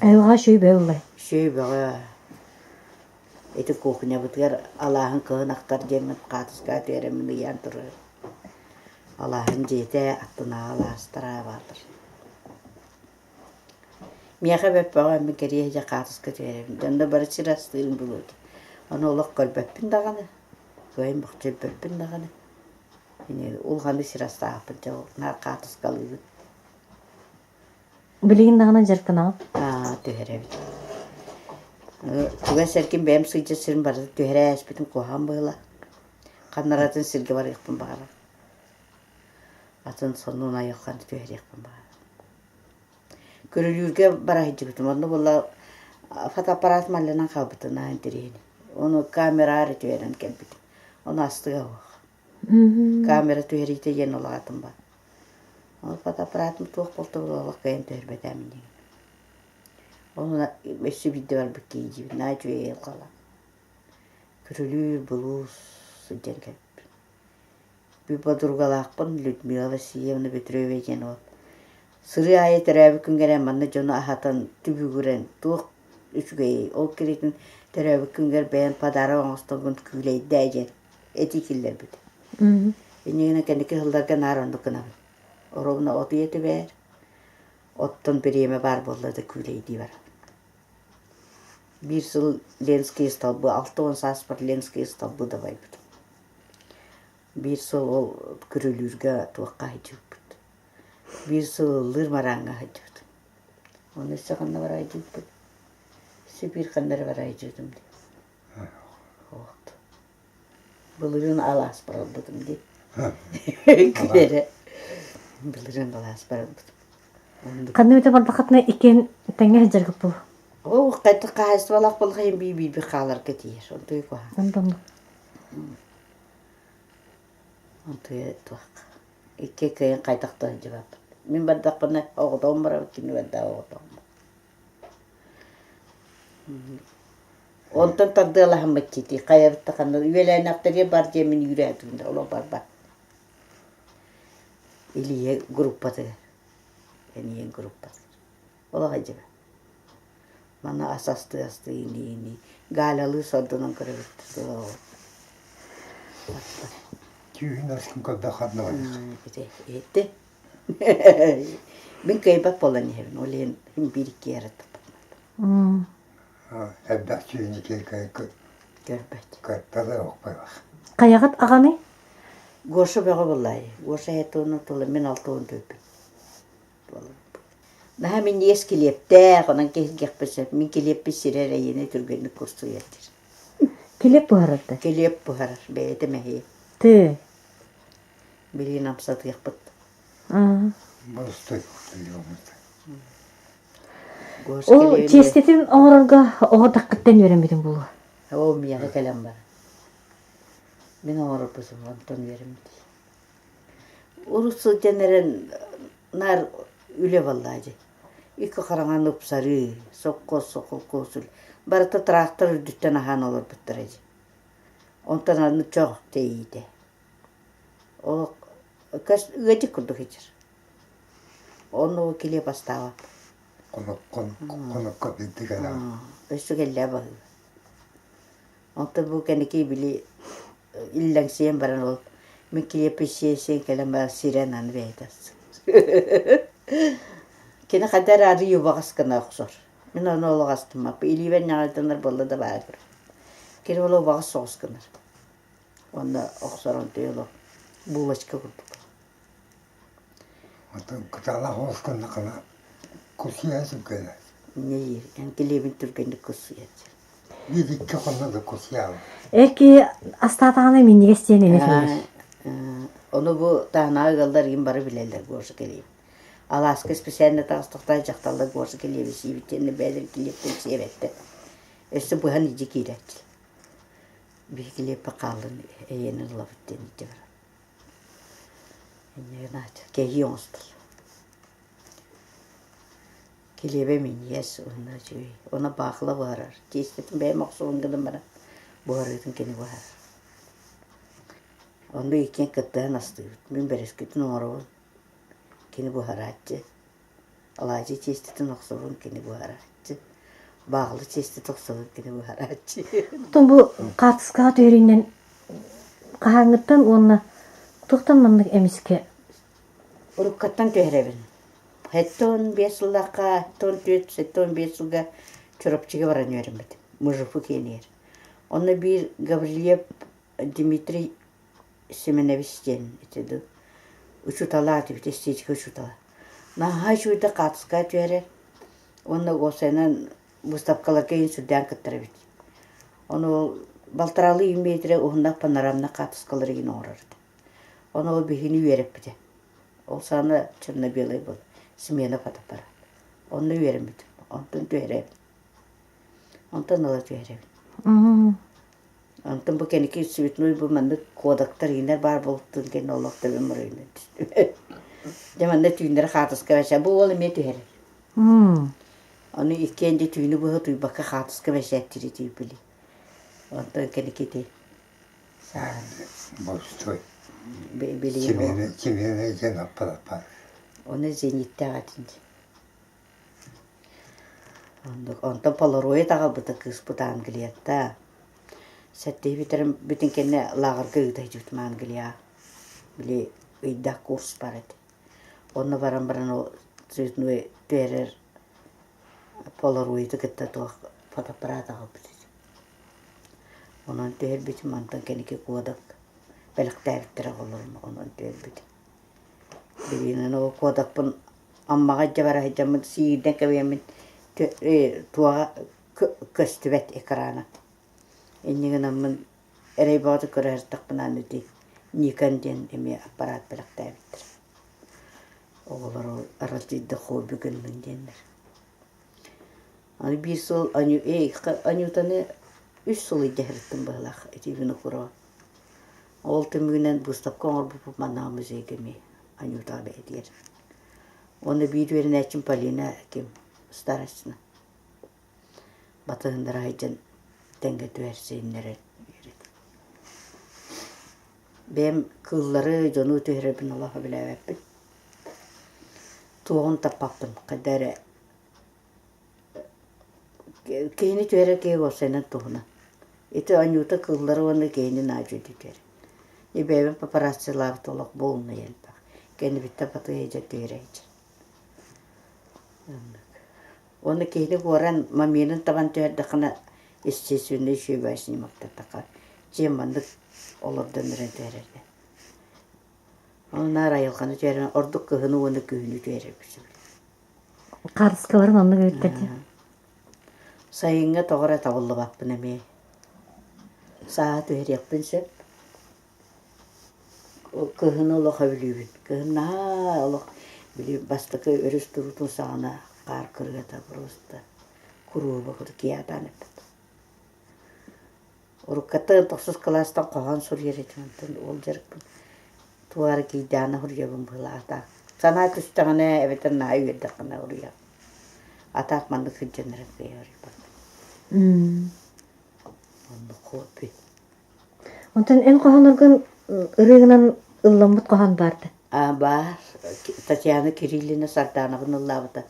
Айылҕа үчүгэй бөҕө ыллай. Үчүгэй бөҕө. Ити кухнябытыгар алааһын кыһын ахтар диэммин хаатыскаҕа түһэрэммин ыйаан турар. Алааһын дьиэтэ аттынааҕы алаастара бааллар. Миэхэ бөппөҕө мин кэриэһэ дьэ хаатыска түһэрэбин. Дьонно бары сир астыырын булуо этим. Ону олох көрбөппүн даҕаны, кыайан бохчойбоппун даҕаны. Улаханнык сир астаахпын дьэ ол наар хаатыскалыыбын. Билигин даҕаны дьарыктанаҕын? Аа, түһэрэбин. Чугас эргин бэйэм сылдьар сирим барыта түһэрэ ааспытым куһаҕан быһыылаах. Ханнаратын сиргэ барыахпын баҕарар. Атын сонун айылҕаны түһэриэхпин баҕарар. Көрүлүүргэ бара сылдьыбытым. Онно буолла фотоаппарат малланан хаалбыта наһаа интэриэһинэй. Ону камера эрэ түһэрэн кэлбитим. Ону астыга суох. Камера түһэриитэ диэн улаатым ба. Ол фотоаппаратым туох буолта буолла олох кыайан түһэрбэтээм диэн. Ол өссө биирдэ барбыт киһи диибин, наһаа үчүгэй айылҕалаах. Күрүлүүр, булуус сылдьан кэлбиппин. Биир подругалаахпын Людмила Васильевна Петрович диэн уол. Сырыы аайы төрөөбүт күнгэр манна дьону аһатан, түбүгүрэн, туох үчүгэйий, ол кириитин төрөөбүт күнгэр бэйэм подарок оҥостогун күүлэйдээ диэн этии киллэрбит. Иннигинэ кэнники сылларга наар оннук гынабын. Оруобуна от ийэ түбээр, оттон бириэмэ баар буолла да күүлэйдии барабын. Биир сыл Ленские столбы, 60 сааспар Ленские столбы дабайбытым. Биир сыл ол Күрүлүүргэ туохха сылдьыбыппыт. Биир сыл ыллыыр морааҥҥа сылдьыбытым. Ону өссө ханна бара сылдьыбыппыт? Өссө биир ханна эрэ бара сылдьыбытым дии. Вот. Былырыын алаас баралбытым дии. Күлэрэ. Былырыын алаас баралбытым. Ханна бүтэ бардаххытына иккиэн тэҥҥэ сылдьаргыт буолуо. Оо, хайдах хаһаайыстыбалаах буоллахайын бии-биирби хааларга тиийэр. Онтуй куһаҕан. Онтон Онтуйа туох. Икки кыайан хайдах да сылдьыбаппыт. Мин бардахпына оҕотоҕум барабыт, кини бардаҕа оҕотоҕум. Онтон тардыалаһаммыт дии хайабыт да ханна үөлээнэхтэриэ бар диэммин үүрээтим да олох барбат. Илия группатыгар. Эниэн группатыгар. Олох дьиба. Манна ас астыы астыы инии-инии. Галялыы сордонон көрөбүт. Түүн аскын көрдөх ханна барыах. Ити. Мин кыайбат буолан иһэбин. Ол иһин биир икки эрэ Элбэх түүнү киэр Көрбөт. Көрбөт охпойбах. Хайаҕыт аҕаный? Гоша бөҕө буоллаай. Гоша эһэтэ тыла мин 64-пүн. Наһаа минньигэс килиэптээх, онон киһиргиэхпин сөп. Мин килиэппин сирэр эйиэнэ түргэнник курсуйар диир. Килиэп буһарар да? Килиэп буһарар, бэйэтэ мэһиэ. Тыы. Билигин амсатыахпыт. Боростой Ол тиэстэтин оҥорорго оҕо таххыттан үөрэммитин буолуо. Ол миэхэ кэлэн баран. Мин оҥорорбутум онтон үөрэммитим. Урут сылдьан эрэн наар үлэ буоллаа дии. Икки хараҥаны ыпсарыы, сопхуос, холкуос үлэ. Барыта трактор үрдүттэн аһаан олорбуттара дии. Онтон аны чох тэйиитэ. Ол ыадьык курдук сылдьар. Онно килиэп астаабат. Хонукка биирдэ кэлэҕин. Өссө кэллээ баһыыба. Онтон бу кэнники били иллэҥсийэн баран ол мин килиэппин сиэн-сиэн кэлэн баран сирэн аны бэйэтэ Кини хайда эрэ арыый убаҕас гына охсор. Мин ону олох астыммаппын. Илиибэр ньаҕайданар буолла да баара турар. Кини ол убаҕас соҕус гынар. Уонна охсор онтуй олох булочка курдук. Оттон кытаанах оҕус гыннаххына кусуйа сүргэнэ. Инньэ эн килиэбин түргэнник кусуйа Биир икки хонно да кусуйаабын. Эр киһи астаатаҕына минньигэс диэн эмиэ сөбүлүүр. Ону бу таһынааҕы ыаллар игин бары билэллэр Гоша килиэбин. Алааска специально таҕыстахтаах дьахталлар Гоша килиэби сиибит диэннэ бэйэлэрин килиэптэрин сиэбэттэр. Өссө быһан илдьэ киирээччилэр. Биһи килиэппэ хааллын эйиэнэ ылабыт диэн илдьэ барар. Инньэ гынаат кэһии оҥостор. Килиэбэ минньигэс уонна үчүгэй. Уонна баахыла буһарар. Тиэстэтин бэйэм охсубун гынан баран буһарыытын кини буһарар. Онно иккиэн кыттыһан астыыбыт. Мин бэрэскитин оҥоробун, кини буһарааччы. Алаадьы тиэстэтин охсобун, кини буһарааччы. Баахыла тиэстэтин охсобун, кини буһарааччы. Оттон бу хаартыскаҕа түһэриинэн хаһааҥҥыттан уонна туохтан маннык эмискэ Уруккаттан түһэрэбин. 75 сыллаахха, 74, 75 сылга Чурапчыга баран үөрэммитим. Мужику киэнигэр. Онно биир Гаврильев Дмитрий Семенович диэн ити дуу учуутала этибит, эстетика учуутала. Наһаа үчүгэйдик хаартыскаҕа түһэрэр уонна уопсайынан выставкаларга иһин сүрдээн кыттар эбит. Ону ол балтараалыы метрэ уһуннаах панорамнай хаартыскалары игин оҥорор этэ. Ону ол биһигини үөрэппитэ. Ол саҕана черно-белый был, смена фотоаппарат. Онно үөрэммитим. Онтон түһэрэбин. Онтон ыла түһэрэбин. Онтон бу кэнники цветной бу маннык кодактар иинэр баар буолтун кэннэ олох төбөм оройунан түстүм. Дьэ манна түүннэри хаартыска бэчээ. Бу уол эмиэ түһэрэр. Ону иккиэн дьэ түүнү быһа утуйбакка хаартыска бэчээттири тиийбили. Онтон кэнники ити Боростуой. Кимиэнэ диэн аппарат баар. Ону зениттээх этин дии. Оннук. Онтон полароид аҕалбыта кыыспыт Англиятта. Сэттиһи бүтэрэн бүтүн кэннэ лааҕырга ыыта сылдьыбытым Англияҕа. Били ыйдаах курс баар этэ. Онно баран баран ол цветной түһэрэр полароиды кытта туох фотоаппарат аҕалбыт этим. Онон түһэрбитим, онтон кэнники кодак бэлэхтээбиттэрэ оҕолорум, онон түһэрбитим. Билигин ол кодакпын Аммаҕа илдьэ бара сылдьаммын сиирдэн кэбиһэммин туоҕа көстүбэт экрана. Инньэ гынаммын эрэй бөҕөтө көрө сырыттахпына аны ити Никон диэн эмиэ аппарат бэлэхтээбиттэр. Оҕолор ол аралдьыйда хобби гыннын диэннэр. Аны биир сыл Анютаны үс сыл илдьэ сырыттым быһыылаах ити Винокурова. Ол түмүгүнэн быыстапка оҥорбуппут манна музейга эмиэ Анютаҕа бэйэтигэр. Уонна биир үөрэнээччим Полина ким Старостина батыһыннара сылдьан тэҥҥэ түһэрсиһиннэрэн үөрэтэр. Бэйэм кыыллары, дьону түһэрэрбин олох сөбүлээбэппин. Туоҕун таппаппын, хайда эрэ Киһини түһэрэр киһи уопсайынан туһунан. Ити Анюта кыыллары уонна киһини наадьыйда түһэрэр. И бэйэбин папараццилаабыт олох буолунай элбэх. Кэннибиттэн батыһа сылдьан түһэрэ сылдьар. Оннук. Уонна киһини уоран мамиянын табан түһэрдэххинэ естественный үчүгэй снимоктатахха дьиэм маннык олордон эрэн түһэрэргэ. Ону наар айылҕаны түһэрэн, ордук кыһыны уонна күһүнү түһэрэрбит сөбүлүүр. Хаартыскаларын оннук эбиттэр дии. Сайыҥҥа тоҕо эрэ табыллыбаппын эмиэ. Сааһы түһэриэхпин сөп. Кыһыны олох өбүлүүбүн. Кыһын наһаа олох били бастакы өрүс туруутун саҕана хаар кырыата просто куруһуба курдук киһи эппит. Уруккаттан тохсус кылаастан хоһоон суруйар этим, онтон ол дьарыкпын туох эрэ киирдэҕинэ суруйабын быһыылаах. Санаа түстэҕинэ эбэтэр наһаа үөрдэххинэ суруйаҕын. А так маннык сылдьан эрэ кыайа суруйбаппын. Оннук хобби. Онтон эн хоһоонноргун ырыаҕынан ылламмыт хоһоон баар да? А баар. Татьяна Кириллина Сардаанабын ыллаабыта.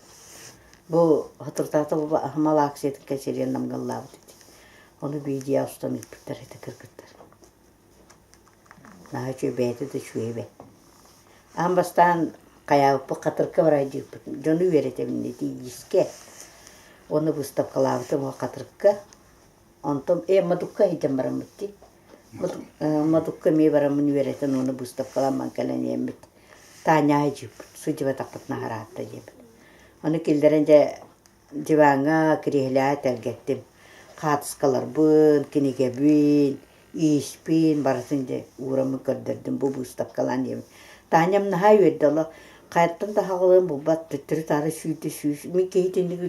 Бу соторутааҕыта бу аһымал акциятын кэнсиэригэр Намҥа ыллаабыт этэ. Ону видео устан ыыппыттар этэ кыргыттар. Наһаа үчүгэй бэйэтэ да үчүгэй эбээт. Аан бастаан хайаабыппыт хатырыкка бараайдыырбыт. Дьону үөрэтэбин итиискэ. Уонна выставкалаабытым ол хатырыкка. Онтон ээ Модукка сылдьан бараммыт дии. Модукка эмиэ бараммын үөрэтэн уонна выставкалаан кэлэн иһэммит Таня сылдьыбыппыт, сылдьыбатахпытына аһараатта диэбит. Ону киллэрэн дьэ диваҥҥа, кириэһилэҕэ тэлгэттим. Хаартыскаларбын, кинигэбин, ииспин барытын дьэ уураммын көрдөрдүм бу быыстапкалаан диэбит. Таням наһаа үөрдэ олох хайаттан да хаҕылыан булбат төттөрү-таары сүүрдэ сүүс мин киһи итинник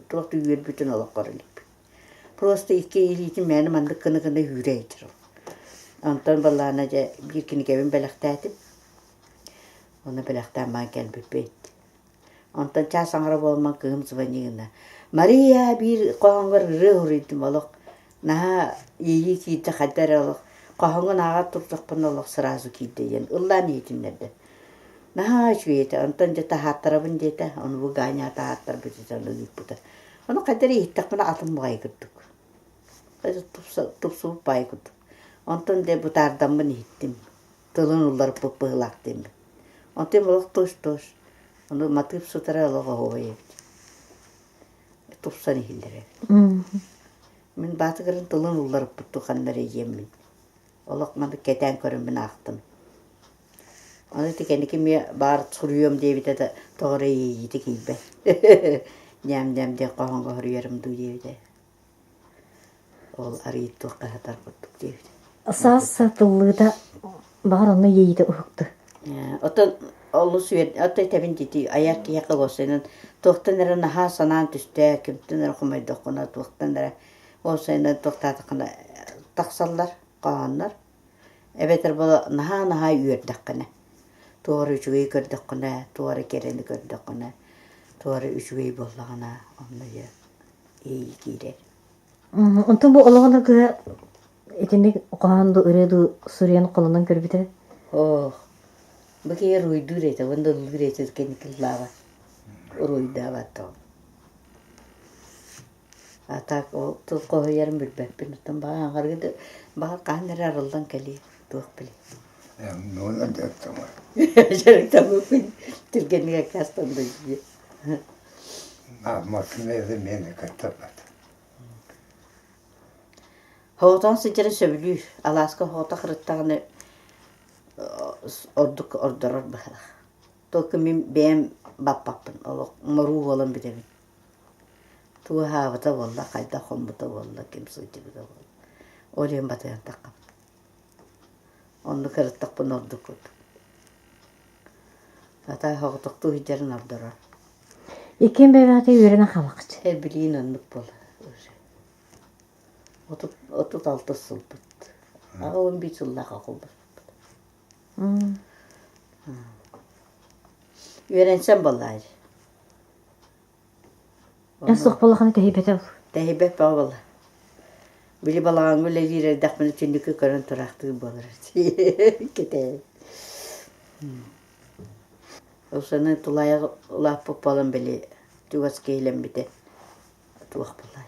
туох да үөрбүтүн олох көрө иликпин. Просто икки илиитин мээнэ маннык гына-гына үүрэ сылдьар. Онтон балаана дьэ биир кинигэбин бэлэхтээтим. Ону бэлэхтээн баран кэлбиппит. Онтон чаас аҥара буолан кыыһым звони гына «Мария биир хоһооҥҥор ырыа уруйдум олох наһаа иэйии киирдэ хайда эрэ олох хоһооҥҥун ааҕа турдахпына олох сразу киирдэ» диэн ыллаан иһитиннэрдэ. Наһаа үчүгэй этэ. Онтон дьэ таһааттарабын диэтэ. Ону бу Ганя таһааттарбыт этэ ону ыыппыта. Ону хайда эрэ иһиттэхпинэ атын баҕайы курдук. Тупсубут баҕайы курдук. Онтон дьэ бытаардаммын иһиттим. Тылын уларыппыт быһыылаах диэммин. Онтон олох тос-тос. Ону матыып сытара олох оһуобай эбит. Тупсан иһиллэр эбит. Мин баатыгырын тылын уларыппыт ханна эрэ диэммин. Олох маннык кэтээн көрөммүн аахтым. Ону ити кэнники эмиэ баар суруйуом диэбитэ да тоҕо эрэ иэйиитэ киирбэт. Ньээм-ньээм диэн хоһооҥҥо суруйарым дуу диэбитэ. Ол арыйыт туохха сатар курдук диэбитэ. Саас тыллыыта баҕар онно иэйиитэ уһукта. Оттон олус үөр оттон этэбин дии айар киһиэхэ уопсайынан туохтан эрэ наһаа санаан түстэ, кимтэн эрэ хомойдоххуна, туохтан эрэ уопсайынан туохтаатаххына тахсаллар хоһооннор. Эбэтэр буола наһаа-наһаа үөрдэххинэ, туох эрэ үчүгэйи көрдөххүнэ, туох эрэ кэрэни көрдөххүнэ, туох эрэ үчүгэй буоллаҕына, онно дьэ иэйии киирэр. Онтон бу олоҕун аргыһа итинник хоһоон дуу, ырыа дуу суруйан холонон көрбүтэ? Оох, бу киһи уруйдуур этэ, уонна ыллыыр этэ кэнники ыллаабат, уруйдаабат ол. А так ол тыл хоһуйарын билбэппин, оттон баҕар да баҕар хаһан эрэ арыллан кэлиэ, туох билиэй. Оннугунан дьарыктаммат. Дьарыктаммыппын түргэнник аккаастанна дии. Массыына это миэнэ кыттарбат. Соҕотоҕун сылдьарын сөбүлүүр. Алааска соҕотох ырыттаҕына ордук ордорор быһыылаах. Только мин бэйэм баппаппын, олох моруу буолан бүтэбин. Туоһаабыта буолла, хайдах хоммута буолла, ким сылдьыбыта буолла. Ол иһин батыһан таххабын. Оннук ырыттахпына ордук курдук. Хата соҕотохтуу сылдьарын ордорор. Иккиэн бэйэҕитэ үөрэнэн хаалахчы. Эр билигин оннук буолар уже. 36 сылбыт. 81 сыллаах холбоспуппут. Үөрэнсэн буоллаа Эн суох буоллаххына тэһийбэтэ ол. Тэһийбэт бөҕө буолла. Били балаҕаҥҥа үлэлиир эрдэхпинэ түннүкү көрөн тураахтыыр буолар кэтэһэн. Ол тулаайах улааппыт буолан били чугас киһилэммитэ туох буоллай.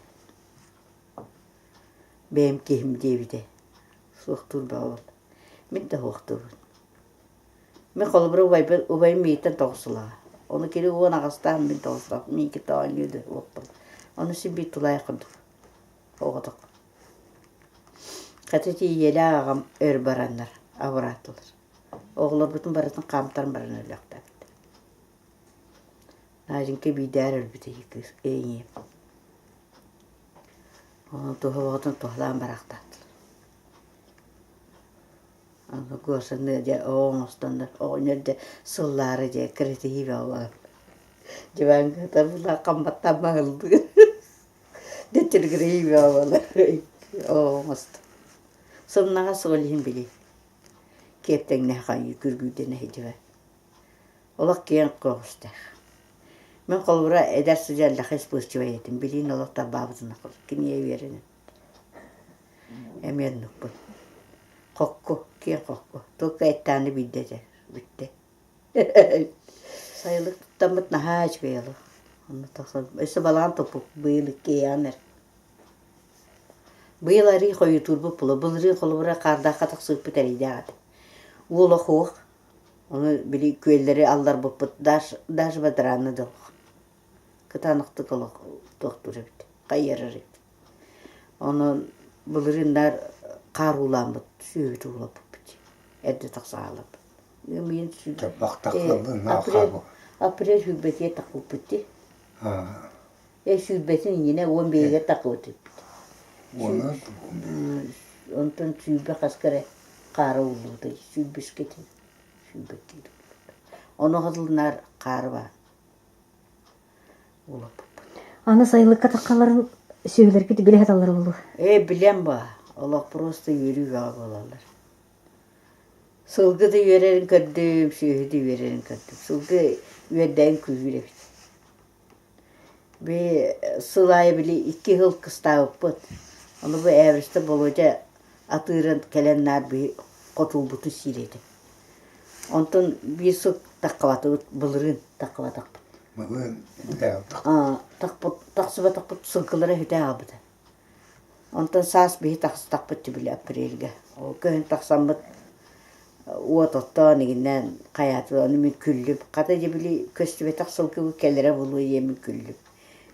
Бэйэм киһим диэбитэ. Суохтуур бөҕө буолла. Мин да суохтуубун. Мин холобура убайбын убайым миигиттэн тоҕус сылаҕа. Ону кини 18-таах, мин тоҕустаах, миигин кытта оонньуу да уоппун. Ону син биир тулаайах курдук оҕотох. Хата ити ийэлээх аҕам өр бараннар абыраатылар. Оҕолорбутун барытын хаамтаран баран өлүөхтээбиттэр. Наденька биирдээр өлбүт кыыс ийэм. Онон туһа оҕотун туһалаан бараахтаатылар. Аны Гошаны дьэ оҕо оҥостоннор оҕонньор дьэ сыллаары дьэ кирэтиһии бөҕө буолан дьыбаҥҥа табылааххам баттаммаһыллыы дьэ тилигириһии бөҕө буолар оҕо оҥостон сымнаҕас ол иһин били киэптэҥнээх айыы күргүйдэнэ сылдьыбат олох киэҥ көҕүстээх мин холобура эдэр сылдьан элбэххэ испуусчубай этим билигин олох тарбаабытын кинигэ үөрэнэн Эмиэ оннукпун. Хокку, киэҥ хокку. Только эттэҕинэ биирдэ этэр, бүттэ. Сайылык туттаммыт наһаа үчүгэй олох. Онно тахсан өссө балаҕан туппуп быйыл иккиэйэҕин эрэ. Быйыл арыы хойутуурбут буолуо. Былырыын холобура хаардаахха тахсыбыппыт эрэйдээх этэ. Уол охуох. Ону били күөллэри алларбыппыт даже, даже бадарааны да олох. Кытаанахтык олох туохтуур эбит, хайыарар эбит. Онон былырыын наар хаар уулааммыт, сүөһү уулаппыппыт. Эрдэ тахса хаалаппыт. Мин апрель, апрель сүүрбэтигэр тахпыппыт дии. Э сүүрбэтин иннинэ 15-гэр тахпыт эбиппит. Онтон 20 хаска эрэ хаара ууллубута сүүрбүскэтин сүүрбэттии Ону хатылынаар хаары баар. Аны сайылыкка таххаларын сүөһүлэргит билэ саталлар буолуо. Ээ, билэн ба, олох просто үөрүү бөҕө буолаллар. Сылгы да үөрэрин көрдүм, сүөһү да үөрэрин көрдүм. Сылгы үөрдээн күүһүр эбит. Би сыл аайы били икки сыл кыстаабыппыт. Ону бу Ээбэстэ Болуодьа атыырын кэлэн наар би хотуулбутун сиир этэ. Онтон биир сыл таххабатыбыт, былырыын таххабатахпыт. Былырыын Тахсыбатахпыт сылгылара үтэ аҕабыта. Онтон саас биһи тахсытахпыт били апрельга. Ол көһөн тахсаммыт уот оттоон игиннээн хайаатылар ону мин күллүм. Хата дьэ били көстүбэтэх сылгыбыт кэлэрэ буолуо диэммин күллүм.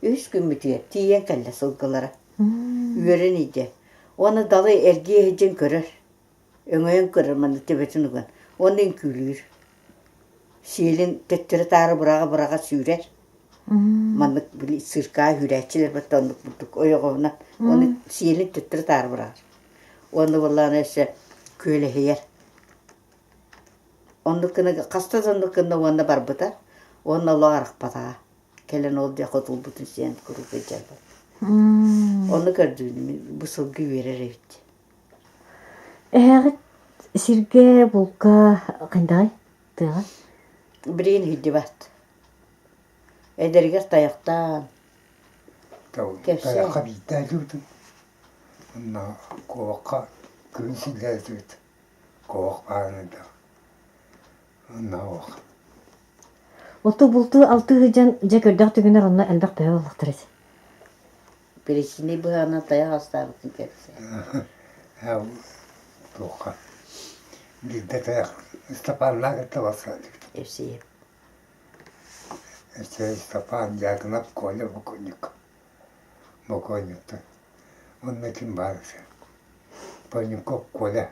Үһүс күммүтүгэр тиийэн кэллэ сылгылара. Үөрэн иһдэ. Уонна далы эргийэ сылдьан көрөр. Өҥөйөн көрөр манна төбөтүн уган уонна үҥкүүлүүр. Сиэлин төттөрү-таары быраҕа-быраҕа сүүрэр. Маннык били циркаа үүрээччилэр батта оннук бурдук ойоҕоһунан уонна сиэлин төттөрү-таары быраҕар. Уонна буоллаҕына өссө күөлэһийэр. Оннук гына хаста да оннук гынна уонна барбыта уонна олох арахпатаҕа. Кэлэн ол диэки хотулбутун сиэн куруук илдьэрбэт. Онно көрдүүнүм бу сылгы үөрэр эбит. Эһээҕит сиргэ булка хайдаҕый тыаҕа? Билигин иһиллибэт. Эдэригэр тайахтаан кэпсээ. Тайахха биирдэ сылдьыбытым. Онно куобахха күн силлээтибит. Куобах баарын элбэх. Онно ох. Оту бултуу алтыы сылдьан дьэ көрдөөх түгэнэр онно элбэх төһө буоллахтар этэ. Перечни быһаҕынан тайах астаабытын кэпсээ. Туохха биирдэ тайах Ыстапааннаах кытта барсаатыбыт. Евсеев. Евсей Степан Дьяконов Коля бокуонньук. Бокуонньуктар. Уонна ким баар этэ? Панюков Коля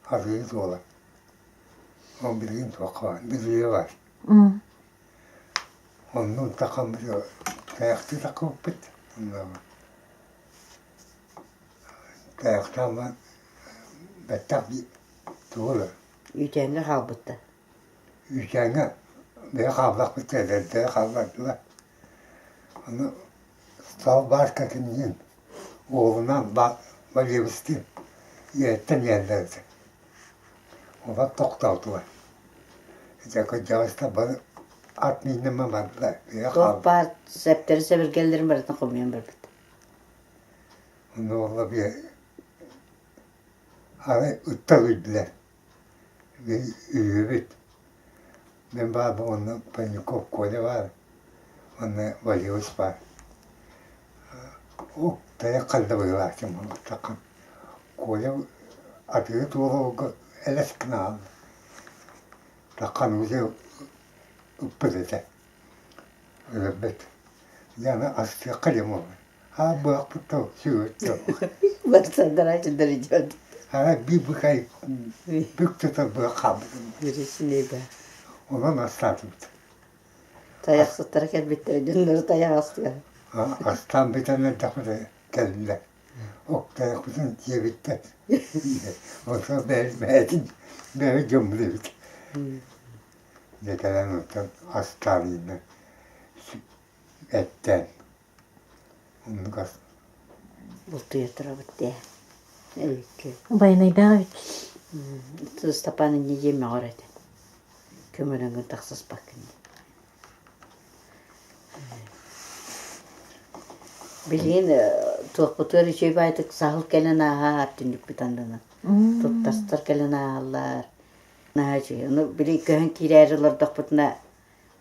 арыы суола. Ол билигин туохха баар? Билиэ баар. Оннун тахаммыт тайахтыы таххыбыппыт тайахтаан бэттэх тугу эрэ Үүтээҥҥэ хаалбыттар. Үүтээҥҥэ бэйэ хааллахпыт эдэрдэрэ хааллардылар. Ону салбааска кимниин уолунаан Валерьевичтыын ийэттэн иһэллэр этэ. Олор тохтоотулар. Дьэ кырдьаҕастар бары ат мииннэмэ бардылар. Туох баар сэптэрин-сэбиргэллэрин барытын хомуйан барбыт. Онно буолла биэ арай ыттар үрдүлэр. Үһүбүт. Мин баарбын уонна Панюков Коля баар уонна Валерьевич баар. Оо, тайах ханна быһыылаах дьон буолбатаххын. Коля атыыһыт уола элэс гына хаалла. Таххан уже ыппыт этэ. Өлөрбөт. Дьэ аны астыахха диэн буолла. Аа быһахпыт да сүгэбит да Барсандар идет. Арай биир быкай бүк тутар быа хаалбытым. Онон астаатыбыт. Тайахсыттара кэлбиттэрэ дьоннору тайах астыга. Астаан бүтэн эрдэхпитинэ кэллилэр. Октайахпытын диэбиттэр. Онтон бэйэтин бэйэ дьоммут эбит. Дьэ кэлэн оттон астаан иһиннэ эттээн оннук ас Бултуйа турабыт дии. Эбикки. Байанайдаах эбит. Ыстапаан инньэ диэн мөҕөр этэ. Көмөлөҥҥүн тахсыспаккын диэн. Билигин туохпутугар үчүгэй баайдык саһыл кэлэн ааһаар түннүкпүт аннынан. Туттастар кэлэн ааһаллар. Наһаа үчүгэй. Ону били көһөн киирээри олордохпутуна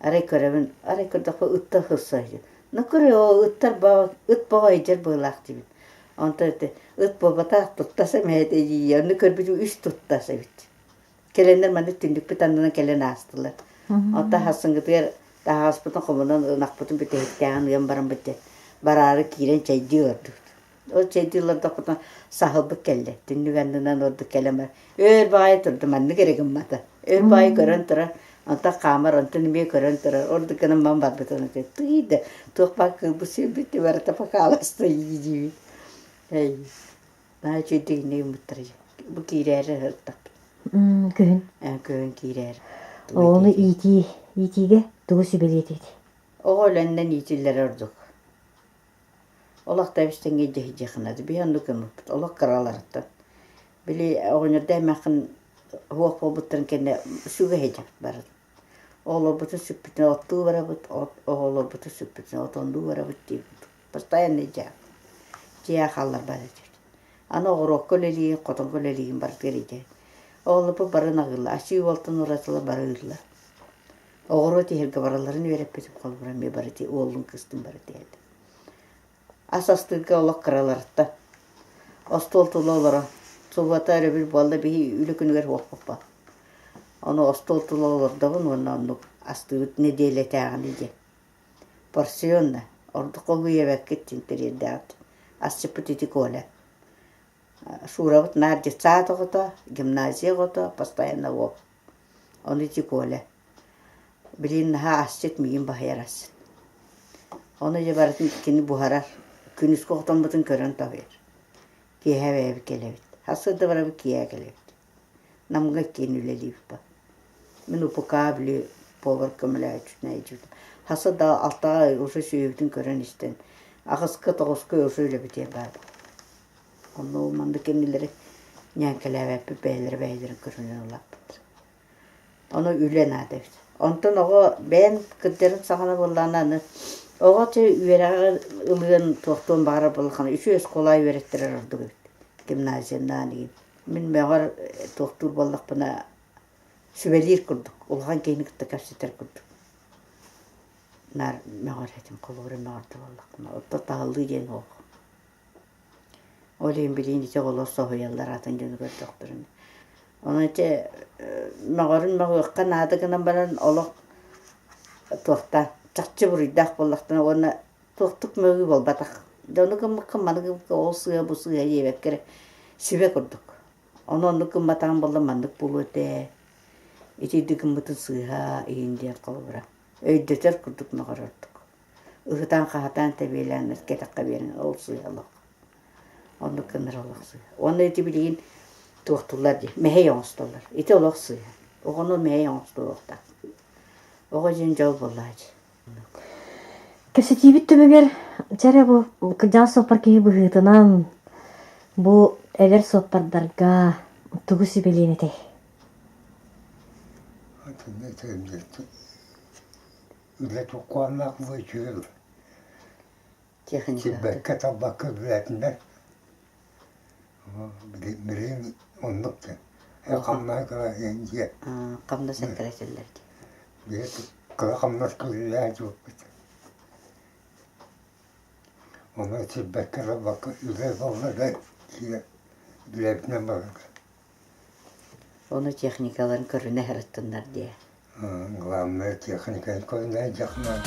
арай көрөбүн, арай көрдөххө ыттар сырса сылдьар. Ну көрүө ыттар ыт бөҕө илдьэр быһыылаах диибин. Онтон ити ыт буолбатах туттас эмэһэтэ дии. Ону көрбүтүм үс туттас эбит. Кэлэннэр маннык түннүкпүт аннынан кэлэн аастылар. Онтон сарсыҥҥытыгар таһаҕаспытын хомунан ынахпытын бүтэһиктээҕин ыан бараммыт дьэ бараары киирэн чэйдии олордубут. Ол чэйдии олордохпутуна саһылбыт кэллэ. Түннүк аннынан ордук кэлэн бар. Өөр баҕайы турда маннык эрэ гыммата. Өөр баҕайы көрөн турар, онтон хаамар, онтон эмиэ көрөн турар. Ордук гынан ман барбытын тыый да туох баар кыылбыт сиэбит барыта покаласта диибит. Эй Наһаа үчүгэйдик инньэ гыммыттара Бу киирээри ыһыктахпыт. Күһүн. Күһүн киирээри. Оҕону иитии, иитиигэ тугу сүбэлиэтигит? Оҕо үлэннэн иитиллэрэ ордук. Олох да эбистиҥҥэ дьиһдьиэхинэ биһи оннук гыммыппыт. Олох кыраларыттан. Били оҕонньордоох эмээххин уох буолбуттарын кэннэ сүгэ сылдьабыт бары. Оҕолорбутун сүкпүтүнэн оттуу барабыт, оҕолорбутун сүкпүтүнэн отоннуу барабыт диэбит. Постоянно дьиэ дьиэ хаалларбат этибит. Аны оҕуруокка үлэлиигин, хотонго үлэлиигин барытыгар идэ. Оҕолорбут бары наҕыыллар, ачыы уолтан уратылар бары ыыллар. Оҕуруот иһэргэ баралларын үөрэппитим холобура эмиэ бары уоллун кыыстын бары тиһэллэр. Ас астыырга олох кыраларыттан. Остуол тула олорон, субуота өрөбүл буолла биһи үлэ күнүгэр уоппуппа. Ону остуол тула олордобун уонна оннук астыыбыт нэдиэлэтээҕини диэн. Порционно, ордук холуйабаккыт дьин тириэрдэҕит. Асчыппыт ити Коля. Шурабыт наар детсад оҕото, гимназия оҕото, постоянно уол. Ону ити Коля. Билигин наһаа асчыт, миигин баһыйар асчыт. Ону дьэ барытын кини буһарар. Күнүскү хотоммутун көрөн тоһуйар. Киэһэ бэйэбит кэлэбит. Сарсыарда барабыт, киэһэ кэлэбит. Намҥа иккиэн үлэлиибит ба. Мин УПК били повар көмөлөһөөччүтүнэн илдьибитим. Хаса да алтаҕа уже сүөһүбүтүн көрөн-истэн, аҕыска, тоҕуска уже үлэбитигэр баарбыт. Онно ол маннык кинилэри ньээҥкэлээбэппит, бэйэлэрэ бэйэлэрин көрүнэн улааппыттар. Ону үлэ наада эбит. Онтон оҕо бэйэм кырдьарым саҕана буоллаҕына аны оҕо чэ үөрэҕи ылыан туохтуон баҕарар буоллаххына үчүгэй оскуолаҕа үөрэттэрэр ордук эбит. Гимназияннаан игин. Мин мөҕөр туохтуур буоллахпына сүбэлиир курдук, улахан киһини кытта кэпсэтэр курдук. Наар мөҕөр этим, холобура мөҕөр да буоллахпына. Оттон таһыллыы диэн суох. Ол иһин билигин ити оҕолор соһуйаллар атын дьону көрдөхтөрүнэ. Ону ити мөҕөрүн мөҕүөххэ наада гынан баран олох туохтаах чахчы буруйдаах буоллахтарына уонна туохтук мөҕүү буолбатах. Дьону гыммыкка маны гыммыкка ол сыыһа бу сыыһа диэбэккэ эрэ сүбэ курдук. Ону оннук гымматаҕым буоллар маннык буолуо этэ. Итирдик гыммытын сыыһа иһин диэн холобура. Өйдөтөр курдук мөҕөр ордук. Ыһытаан-хаһытаан тэбиэлээн кэтэххэ биэрэн ол сыыһа олох. Оннук гынар олох сыыһа. Уонна ити билигин туохтуллар дии, мэһэй оҥостоллор. Ити олох сыыһа. Оҕону мэһэй оҥостуохтаах. Оҕо дьин дьол буоллааччы. Кэпсэтиибит түмүгэр чэ эрэ бу кырдьаҕас суоппар киһи быһыытынан бу эдэр суоппардарга тугу сүбэлиэн этэй? Үлэ туккуоннаах бу үчүгэй Сирбэккэ талбакка үлэлээтиннэр билигин оннук диэн хамнаһы кыра дьиэ Хамнас эккирэтэллэр дии. Биһи кыра хамнаска үлэлээн сылдьыбыппыт. Онон сирбэккэ талбакка үлэ буолла да киирэн үлэбитинэн барарга. Ону техникаларын көрүнэ сырыттыннар диэ. Главное техника көрүнэ дьахна.